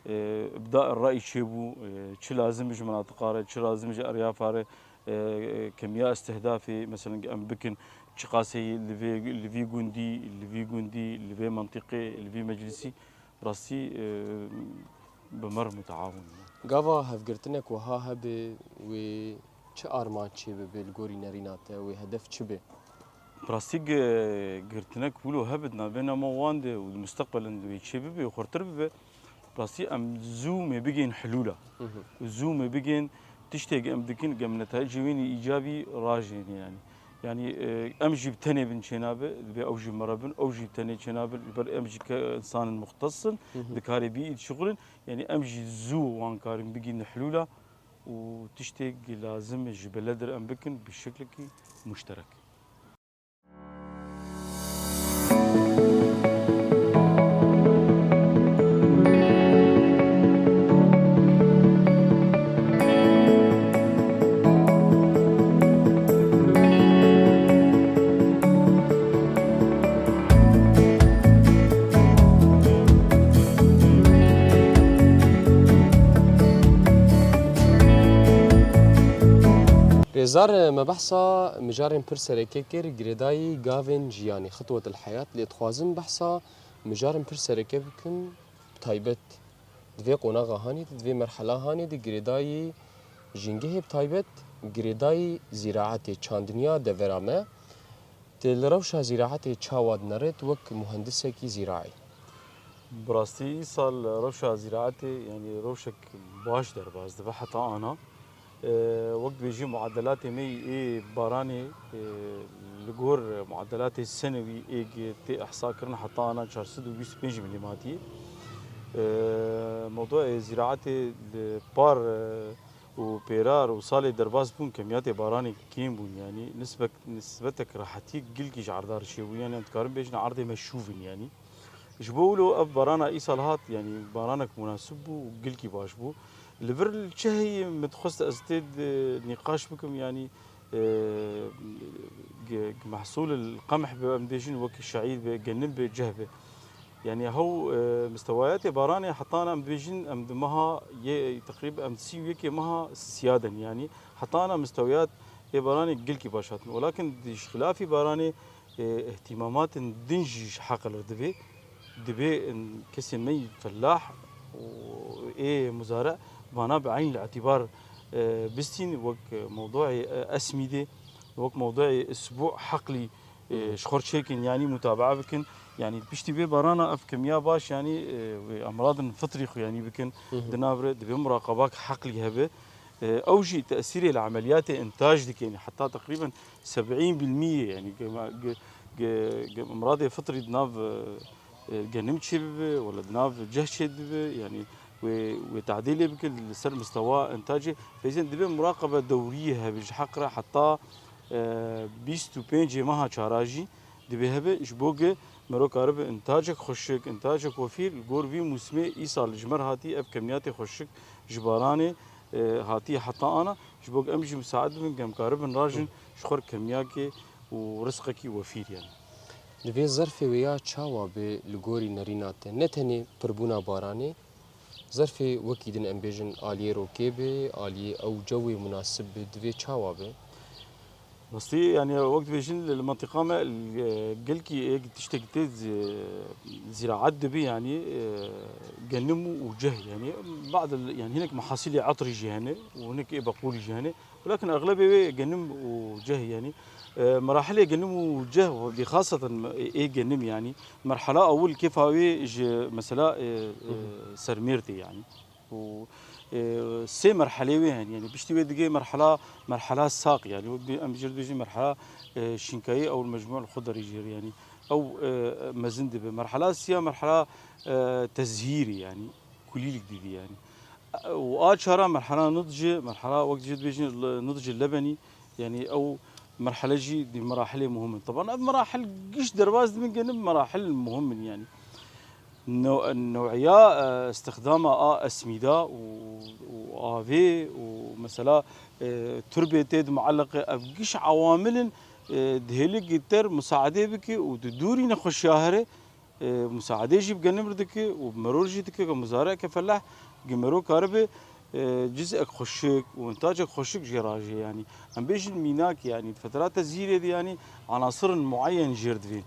E, îbda rayî çêbû, e, çi lazim ji minatiqa re, çi lazim ji eryafa re, e, kemiya istihdafê, mesela em bikin, çiqasê li vê, li vî gundî, li vî gundî, li vê mentiqê, li vî meclisî, rastî, e, bi me re mutaawin bû. Gava hevgirtinek wiha hebe, wê Çi armanc çê bibe li gorî nerîna te, wê hedef çi be? Bi rastî gi-, girtinek wilo hebe di navbêna me wan de û di musteqbelin de wê çê bibe û xurtir bibe. Bi rastî em zû mê bigên hilûla. Hı hı. Zû mê bigên tiştê em dikin, em netayicê wê nî îcabî rajêne yanî. Yanî, e, em jî bi tenê bin çênabe, dibe ew jî bi me re bin, ew jî bi tenê çênabe, li ber em jî ke insanin muxtes in, Hı hı. di karê bî dişixulin. Yanî em jî zû wan karin bigînin hilûla û tiştê gi lazim e ji beledir em bikin bi şeklekî muşterek. Rêzar, me behsa mijarên pir sereke kir, girêdayî gavên jiyanê, xitwet el heyat, lê dixwazim behsa mijarên pir sereke bikim, bi taybet di vê qonaxa hanê de, di vê merhela hanê de girêdayî jîngehê, bi taybet girêdayî zîraetê, çandiniya devera me. Tu li rewşa zîraetê çawa dinere, tu wek muhendisekî zîraî? Bi rastî îsal rewşa zîraetê, yanî rewşek baş derbas dibe heta ana. Ee, wek dibêjî muadelatê me yî ê baranê, ee, li gor muadelatê senewî ê gi tê ehsa kirin heta ana çar sed û bîst û pênc milîmatî. Ee, mewdûyê zîraetê li par, ee, û pêrar û salê derbas bûn, kemiyatê baranê kêm bûn, yanî nisbek-, nisbetek rehetî gilkî ji erdar çêbûn, yanî em dikarin bêjin erdê me şûv in, yanî. Ji bo wilo ev barana îsal hat, yanî baranek munasib bû û gilkî baş bû. Li vir çi heyî min dixwest ez tê de nîqaş bikim, yanî, e, ge-, ge-, mehsûl el qemh be, em bêjin wek şeîr be, genim be, ceh be. Yanî hew, e, mistewayatê baranê heta ana em dibêjin, em di meha yê, teqrîb em di sî û yekê meha siya de ne. Yanî heta ana mistewayat ê baranê gilkî baş hatin. Welakin di xilafî baranê, e, îhtîmamatên din jî ji heqil re divê. Dibê, e, kesê me yî felah û ê muzare vana bi eyn îtîbar, e, bistîn wek mewdûyê, e, esmîdê, wek mewdûyê isbû heqlî, e, Hı hı. ji xwe çêkin, yanî mutabaa bikin. Yanî piştî vê barana ev kimiya baş, yanî, e, wê emradin fitrî xwe yanî bikin Hı hı. di nav re, divê muraqebak heqlî hebe. E, ew jî tesîrê li emeliyatê intaj dike, yanî heta teqrîben sebîn bil mîye, yanî ge-, ge-, ge-, ge-, emradê fitrî di nav, e, e, genim çêbibe, wala di nav ceh çêdibe, yanî wê, wê tadîlê bike li ser mistewa intacê. Feyzên divê muraqebe dewriyê hebe ji heq re heta, e, bîst û pêncê meha çara jî divê hebe, ji bo ge mero karibe intacek xweşik, intacek wefîr, li gor vî mûsimê îsal ji me re hatî ev kemiyatê xweşik ji baranê, e, hatî heta ana, ji bo ge em jî misaid bibin, ge em karibin rajin, ji xwe re kemiyakê û rizqekî wefîr, yanî. Divê zerfê wê ya çawa be li gorî nerîna te? Ne tenê pirbûna baranê, zerfê wekî din em bêjin aliyê rokê be, aliyê ew cewê munasib be, divê çawa be? Rastî, yanî wek dibêjin li, li mentiqa me, e, gelkî ê tiştekî tê zi-, zîraet dibe, yanî, e, genim û ceh, yanî bad, yanî hinek mehasîlê etrî jî hene û hinek ê beqûlî jî hene. Welakin exlebê wê genim û ceh, yanî, e, merahilê genim û ceh, wekî xaseten ê genim, yanî merhala ewil kêfa wê ji mesela, e, e, Hı hı. sermêr tê, yanî. Û, e, sê merhelê wê hene, yanî piştî wê digê merhela, merhela saq, yanî wek em jê re dibêjin merhela, e, şînkayî ew mecmû li xwe derê jê re, yanî ew, e, mezin dibe. Merhela siya merhela, e, tezhîrî, yanî kulîlik didî, yanî. Û a çara merhela nidci, merhela wek jê dibêjin li-, nidci lebenî, yanî ew merhele jî di merahilê muhim in. Teban ev merahil giş derbas dibin, gelin merahil muhim in, yanî. No-, new'iya, e, istixdama a esmîda û, û avê û mesela, e, turbê tê di muelleqe ev giş ewamil in, e, dihêlê gitter musaedê bike û di dûrî nexweşiya here, e, musaedê jî bi genim re dike û bi meror jî dike, ke muzareke felah, ke mero karibe, e, ciz'ek xweşik û intacek xweşik jê rajê, yanî. Em bêjin mînak, yanî di fetera tezhîrê de, yanî, anasirin mueyen jêr divê.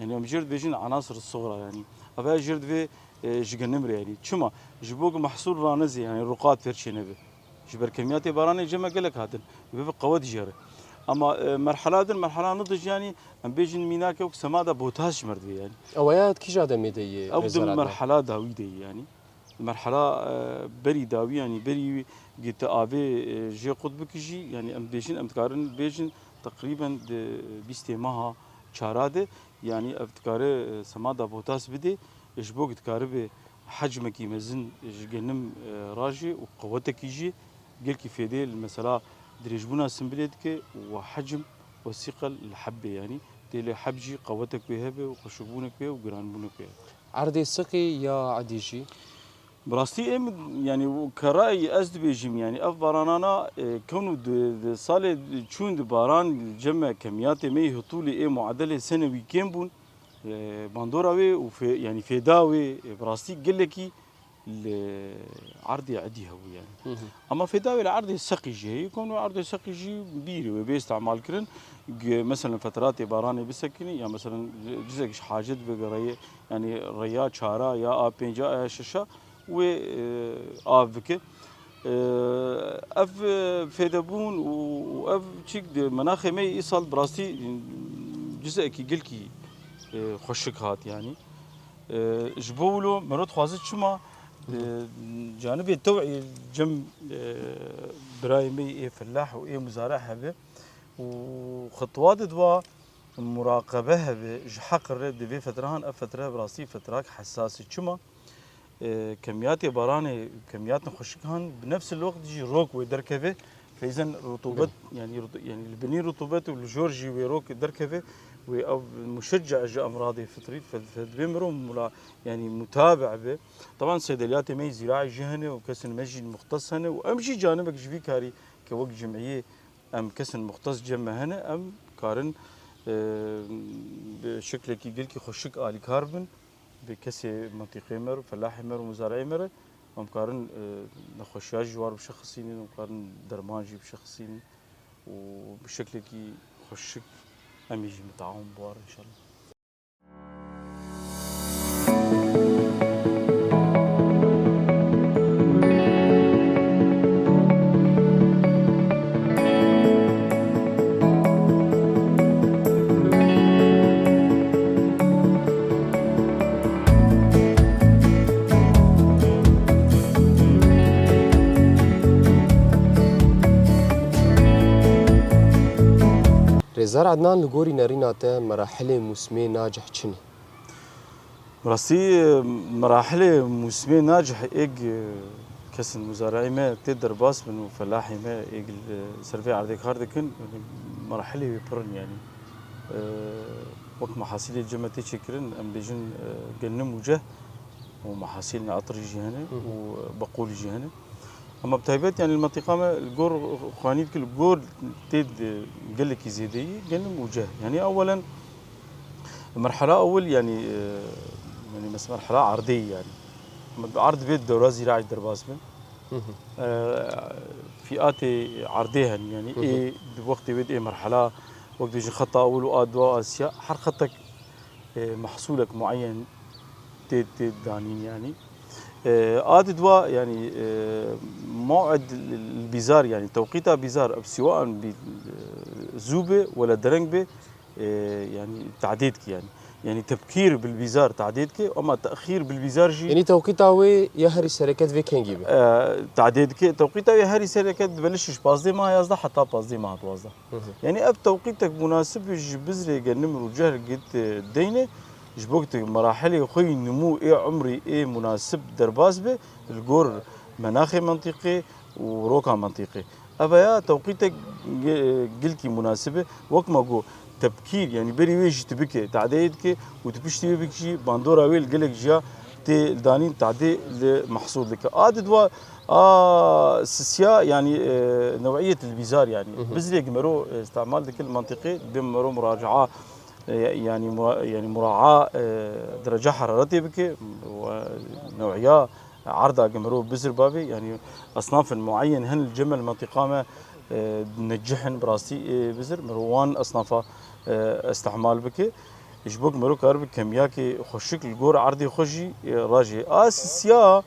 Yanî em jêr dibêjin anasir sugra, yanî. Ev jêr divê, e, ji genim re, yanî. Çima? Ji bo ku mehsûl ranizê, yanî ruqat fêr çênebe. Ji ber kemiyatê baranê cem me gelek hatin. Divê bi qewet jêre. Ama, e, merhela din, merhela nidij, yanî em bêjin mînake wek semada botas ji me re divê, yanî. Ew ya di kîja demê de ye, Ew di Rêzer Ednan? Merhela dawî de ye, yanî. Merhela, e, berî dawî, yanî berî wî gi tu avê, e, jê qut bikijî, yanî em dibêjin, em dikarin bêjin teqrîben di bîstê meha çara de, yanî ev dikare, e, semada botas bidê, ji bo ku dikaribe hecmekî mezin ji genim, e, rajê û qewetekî jî gelkî fêdê li mesela dirêjbûna simbilê dike û hecm û sîqel li heb bê, yanî tê lê heb jî qewetek wê hebe û xweşikbûnek wê û giranbûnek wê hebe. Erdê siqî ya edî jî? Bi rastî em, yanî, kerayî ez dibêjim, yanî, ev baranana, e, kewno di, di salê çûn di baran cem me kemiyatê me yê hitûlê ê muadelê senewî kêm bûn. E, bandora wê û fê-, yanî, fêda wê, e, bi rastî gelekî li erdê edî hebû, yanî. Hı hı. Ama fêda wê li erdê seqî jî heye, kewno erdê seqî jî bîrê wê bê îstemal kirin, gi-, meselen, feteratê baranê bisekinî, ya, meselen, cizek ji hacet vegere, yanî reya çara ya a pênca ya şeşa wê, e, av bike. E, ev, e, fêdebûn û, û ev çîk di menaxê me yê îsal bi rastî, e, cizekî gelkî, e, xweşik hat, yanî. E, ji bo wilo mero dixwaze çima, e, canibê tew'î cem, e, birayê me yê felah û ê muzare hebe û xitwa di dwa muraqebe hebe ji heq re di vê fetrahan, ev fetre bi rastî fetrak hesas e. Çima? E, kemiyatê baranê, kemiyatên xweşik han, bi nefs el wext jî rok wê derkeve. Feyzen rutubet, Belê. Yanî rutu-, yanî li binî rutubet û li jor jî wê rok derkeve. Wê ev muşecce ji emradê fitrî, fe-, fe-, divê mirov mula-, yanî mutabe be. Taban seydeliyatê me yî zîraî jî hene û kesên me jî muxtes hene û em jî canibek ji vî karî ke wek cimiyê em kesên muxtes cem me hene, em karin, e, bi şeklekî gelkî xweşik alîkar bin bi kesê mintîqê me re, felahê me re û muzareyê me re. Em karin, e, nexweşiya jî war bişexisînin, em karin derman jî bişexisînin û bi şeklekî xweşik em ê jî mitawn bi war înşallah. Rêzar Ednan, li gorî nerîna te merahilê mûsimê nacih çi ne? Bi rastî, merahilê mûsimê nacih êg kesên muzareyê me tê derbas bin û felahê me êg li ser vê erdê kar dikin, merahilê wê pir in, yanî. E, wek mehasîlê cem me tê çêkirin, em bêjin, e, genim û ceh û mehasîlên etirî jî hene Hı hı. û beqûlî jî hene. Ama bi taybet, yanî li mentiqa me li gor xwanî dike, li gor tê di gelekî zêdeyî genim û ceh. Yanî ewelen merhela ewil, yanî, e, yanî mes-, merhela erdê, yanî. Ama erd vê dewra zîraî derbas be. Hı hı. E, fîatê erdê hene, yanî Hı hı. ê di wextê wê de ê merhela, wek dibêjin xeta ewil û a dua a siya, her xetek, e, mehsûlek mueyen tê, tê danîn, yanî. E, a di dua, yanî, e, mew'id l-, l-, bîzar, yanî tewqîta bîzar, ev siwaen bî, e, zû be, wela dereng be, e, yanî tadê dike, yanî. Yanî tebkîr bil bîzar tadê dike, ama texîr bil bîzar jî Yanî tewqîta wê ya herî sereket vê kengî be? E, tadê dike, tewqîta wê herî sereket dibelişe ji pazdeh meha yazdeh heta pazdeh meha duwazdeh. Hı hı. Yanî ev tewqîtek munasib e ji bizrê genim û ceh git, e, deyne, ji bo ku tu merahilê xwe yî nimû ê umrî ê munasib derbas be, li gor menaxê mentiqê û roka mentiqê. Ev ya tewqîtek ge-, gilkî munasib e. Wek me got, tebkîr, yanî berî wê jî tu bike, tadeyê dike û tu piştî wê bikî jî bandora wê li gelek jiya tê danîn, tadê li mehsûl dike. A di dua, a sisiya, yanî, e, new'iyet li bîzar, yanî. Hı hı. Bizrek mero, e, îstemal dike li mentiqê, dibê mero muracaa, e, yanî mura-, yanî muraa, e, derece heraretê bike, we new'iya erda ge mero bizir bavê, yanî esnafên muayyen hin li cem me li mentiqa me, e, necih in bi rastî, e, bizir, mero wan esnafa, e, îstemal bike. Ji bo ku mero karibe kemiyakê xweşik li gor erdê xwe jî, e, rajê. A sisiya,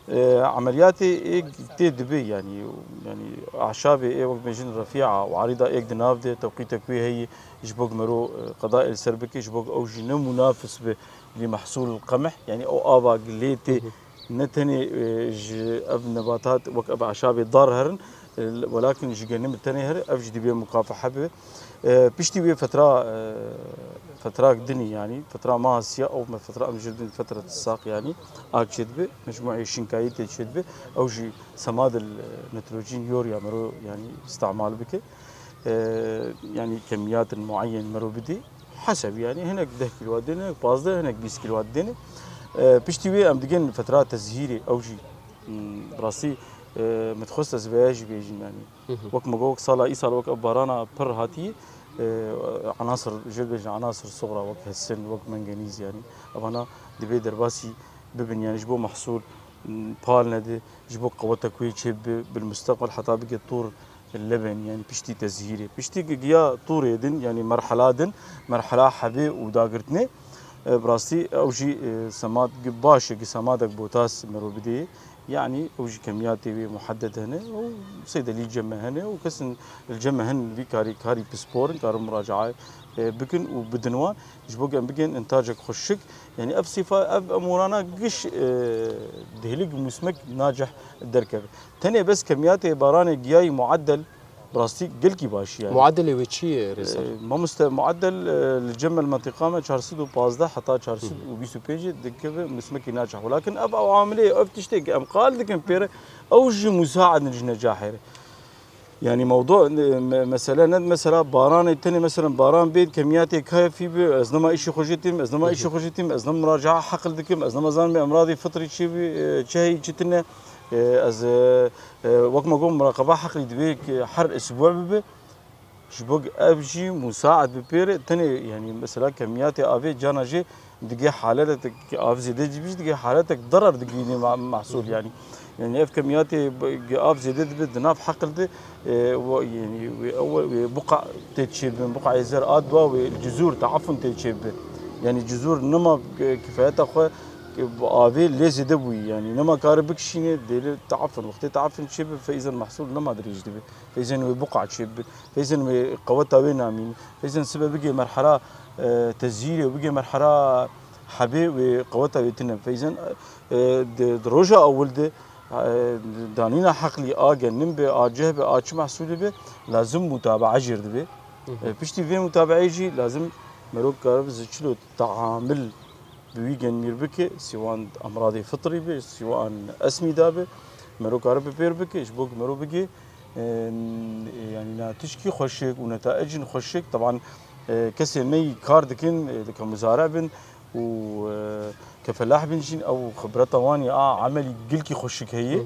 E, emeliyatê êk tê dibe, yanî, yanî aşabê ê wek bêjin refîa û arîda êk di nav de, tewqîtek wê heye, ji bo ku mero, e, qedayê li ser bike, ji bo ku ew jî ne munafis be li mehsûl qemih, yanî ew ava lê tê, ne tenê, e, ji ev nebatat wek ev aşabê dar herin, e, welakin ji genim tenê here, ev jî divê mukafaha be. E, piştî wê fetra, e, fetrak dinî, yanî fetra meha siya, ew me fetra em jê dibin fetret saq, yanî ak çêdibe, mecmuê şinkayî tê çêdibe, ew jî semadil, e, nitrojîn yor ya mero, yanî îstemal bike. E, yanî kemiyatên muayyen mero bidî. Heseb, yanî hinek deh kîlwa dêne, hinek pazdeh, hinek bîst kîlwa dêne. E, piştî wê em digên fetra tezhîrê, ew jî, hmm, rastî, e, min dixwest ez vêya jî bêjim, yanî. Wek me got, wek sala îsal wek ev barana pir hatî, e, enasir, jê bêjin enasir suxra wek hesin, wek mengenîz, yanî evana divê derbasî bibin, yanî ji bo mehsûl, m, pal nedi, ji bo qeweta ku yê çê bi, bil mustaqbel heta bike tûr leben, yanî piştî tezhîrê. Piştî gi-, giya tûrê din, yanî merhela din, merhela hebê û dagirtinê, e, bi rastî ew jî, e, semad gi-, baş e, gi semadek botas mero bidê. Yanî ew jî kemiyatê wê muhedded hene û seydelî cem me hene û kesin li cem me hin vî karî, karî pispor in, karin muracae, e, bikin û bidin wan. Ji bo ku em bigên intacek xweşik. Yanî ev sîfa, ev emûrana giş, e, dihêlî ku mûsmek nacih derkeve. Tenê bes kemiyatê baranê giyayî mueddel, bi rastî gelkî baş e yanî. Muedelê wê çi ye, Rêzdar? E, mamoste, muedel, e, li cem me li mentiqa me çar sed û pazdeh heta çar sed û bîst û pênc dikeve mûsmekî nacih. Welakin ev, ew amilê, ev tiştê ku em qal dikin pê re, ew jî musaid in ji necahê re. Yanî mewdu, e, me-, mesele ne, mesela baranê tenê, mesela baran bê, kemiyatê kayefî bi, ez nema îşê xwe jê têm, ez nema îşê xwe jê têm, ez nema muracaha heqil dikim, ez nema zanim emradê fitrî çi bi, e, çi heyî çi tine. E, ez, e, e, wek me got, muraqeba heqlî divê ki her isbû bibe. Ji bo ev jî musaid bi pê re tenê, yanî mesela kemiyatê avê cana jê digê haletek av zêde cî bî jî digê haletek derar digihînê ma-, mehsûl yanî. Yanî ev kemiyatê bi-, gi av zêde dibe di nav heqil de, e, we-, yanî wê ew, wê buqa tê çêbin, buqayê zer a dua wê cizûr, teafun tê çêbin. Yanî cizûr nema, e, kifayeta xwe, e, bi avê lê zêde bûyî, yanî nema kare bikişîne, dêlê teafun, wextê teafun çêbe, feyzen mehsûl nema dirêj dibe. Feyzen wê buqa çêbin. Feyzen wê qeweta wê namîn. Feyzen sibe bigê merhela, e, tezhîrê, bigê merhela hebê wê qeweta wê tune. Feyzen, e, di, di roja ewil de, e, danîna heqlî a genim be, a ceh be, a çi mehsûlê be, lazim mutabaa jêr dibe. E, piştî vê mutabaeyê jî lazim merok karibe ji çilo teamil bi wî genmîr bike, sîwan emradê fitrî be, sîwan esmî da be, mero karibe pêr bike, ji bo ku mero bigê, e, yanî natîçkî xweşik û netaicên xweşik. Teban, e, kesên me yî kar dikin, e, dike muzare bin û, e, ke felah bin jîn, ew xibreta wan ya a emelî gilkî xweşik heye.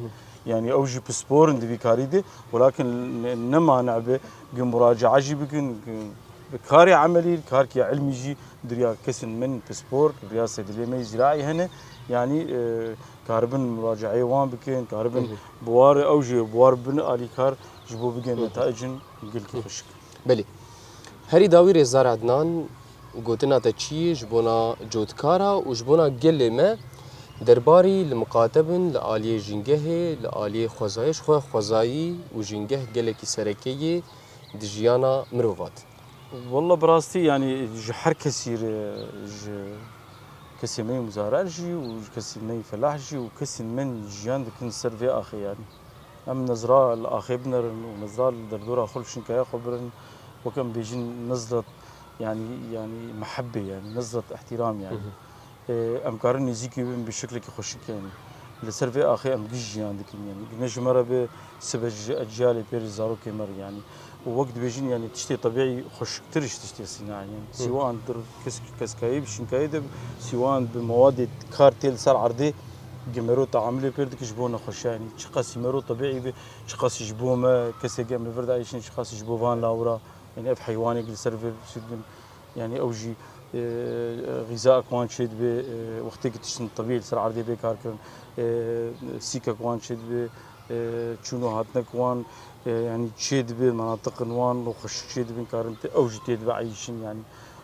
Yanî ew jî pispor in di vî karî de. Welakin ne, ne mane be, gi muracae jî bikin, gi, bi karê emelî, karkê ilmî jî diriya kesên min pispor, riya sedilê me yî ziraî hene. Yanî, e, karibin muracaeyê wan bikin, karibin bi war ew jî bi war bin alîkar ji bo bigên netaicin gilkî xweşik. Belê. Herî dawî Rêzdar Ednan, gotina te çi ye ji bona cotkara û ji bona gelê me derbarî li miqate bin li aliyê jîngehê, li aliyê xwezayê, ji xwe xwezayî û jîngeh gelekî sereke ye di jiyana mirova de? Walla bi rastî, yanî ji her kesî re, ji kesê me yî muzare jî û ji kesê me yî felah jî û kesên me jiyan dikin ser vê axê yanî. Em nezra li axê binerin û nezra li derdora xwe, li şinkaya xwe birin. Wek em bêjin nezret, yanî, yanî mehebbê, yanî nezret îhtîram yanî. E, em karin nêzîkî bin bi şeklekî xweşik yanî. Li ser vê axê em giş jiyan dikin yanî. Ne ji me re be, sibe ji eciyalê pê re, zarokê me re yanî. Û wek dibêjin yanî tiştê tebîî xweşiktir ji tiştê sînayê yanî. Sîwan dir kes-, keskayî bi şinkayê de, sîwan bi mewadê kar tê li ser erdê, gi mero teamilê pêr dike ji bo nexweşiya yanî. Çiqasî mero tebîî be, çiqasî ji bo me, kesê em li vir de ayîşin, çiqasî ji bo van lawira. Yanî ev heywanê li ser vir şidin. Yanî ew jî, e, xîzayek wan çêdibe, e, wextê ku tiştin tebîî li ser erdê bê karkirin, e, sîkek wan çêdibe, e, çûn û hatinek wan, e, yanî çêdibe, menatiqin wan û xweşik çêdibin, karin tê, ew jî têdibe eyîşin yanî.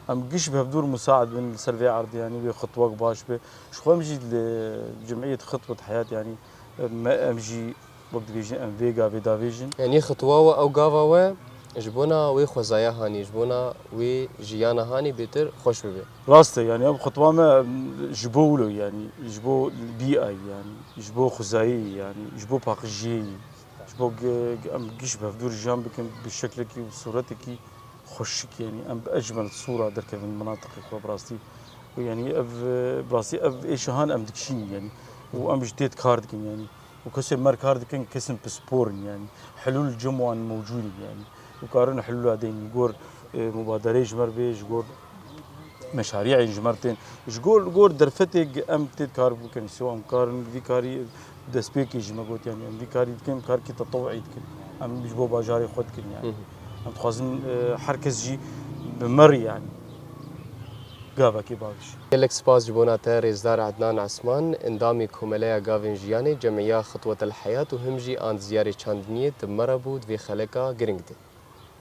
Em giş bi hevdûr musaid bin li ser vê erdê, yanî wê xitwek baş be. Ji xwe em jî li Cemiyet Xitwet Heyat, yanî Me, em jî wek dibêjin em vê gavê davêjin. Yanî xitwa we ew gava we ji bona wê xwezaya hanî, ji bona wê jiyana hanî bêtir xweş bibe. Rast e, yanî ev xitwa me em, ji bo wilo, yanî ji bo bîayî, yanî ji bo xwezayî, yanî ji bo paqijiyê yî, ji bo ge- ge- em giş bi hevdûr jiyan bikin bi şeklekî û sûretekî xweşik, yanî em bi ecmel sûra derkevin minatiqê xwe bi rastî. Û yanî ev, e, bi rastî ev êşa han em dikişînin, yanî û em ji têt kar dikin, yanî û kesê mer kar dikin, kesên pispor in, yanî hilûl cem wan mewcûd in, yanî û karin hilûla deyn li gor, e, mubadereyê ji mer bê, ji gor meşariyên ji mer tên, ji gor, gor derfetê em têt kar bikin, sî em karin vî karî destpêkê jî me got, yanî em vî karî dikin, karkî tetewî dikin. Em ji bo bajarê xwe dikin, yanî. Em dixwazin, e, her kes jî bi mer, yanî gavekê bavêje. Gelek spas ji bona te rêzdar Ednan Esman, endamê Komeleya Gavên Jiyanê, Cemiya Xitwetel Heyat û him jî andizyarê çandiniyê tu bi me re bû di vê xeleka giring de.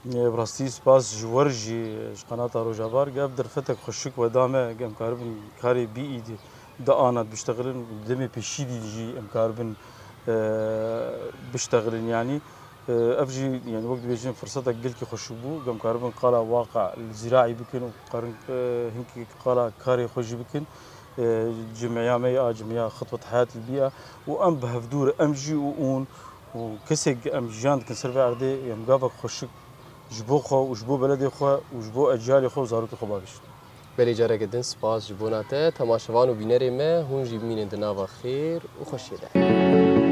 Ê, bi rastî spas ji we re jî, ji Qenata Rojava re, ev derfetek xweşik we da me, em karibin karê bîî di, di ana biştexilin, demê pêşî dî jî em karibin, e, biştexilin, yanî, e, ev jî, yanî wek dibêjin, firsetek gelkî xweşik bû, em karibin qala waqa li zîraî bikin û karin, e, hinkî qala karê xwe jî bikin, e, cimiya me ya, cimiya Xitwet Heyat li Bîa û em bi hevdûr, em jî û ûn û kesek em jiyan dikin ser vê erdê, em gavek xweşik ji bo xwe û ji bo beledê xwe û ji bo eciyalê xwe û zarokê xwe bavêjin. Belê careke din spas ji bona te. Temaşevan û bînerê me, hûn jî bimînin di nava xêr û xweşiyê de.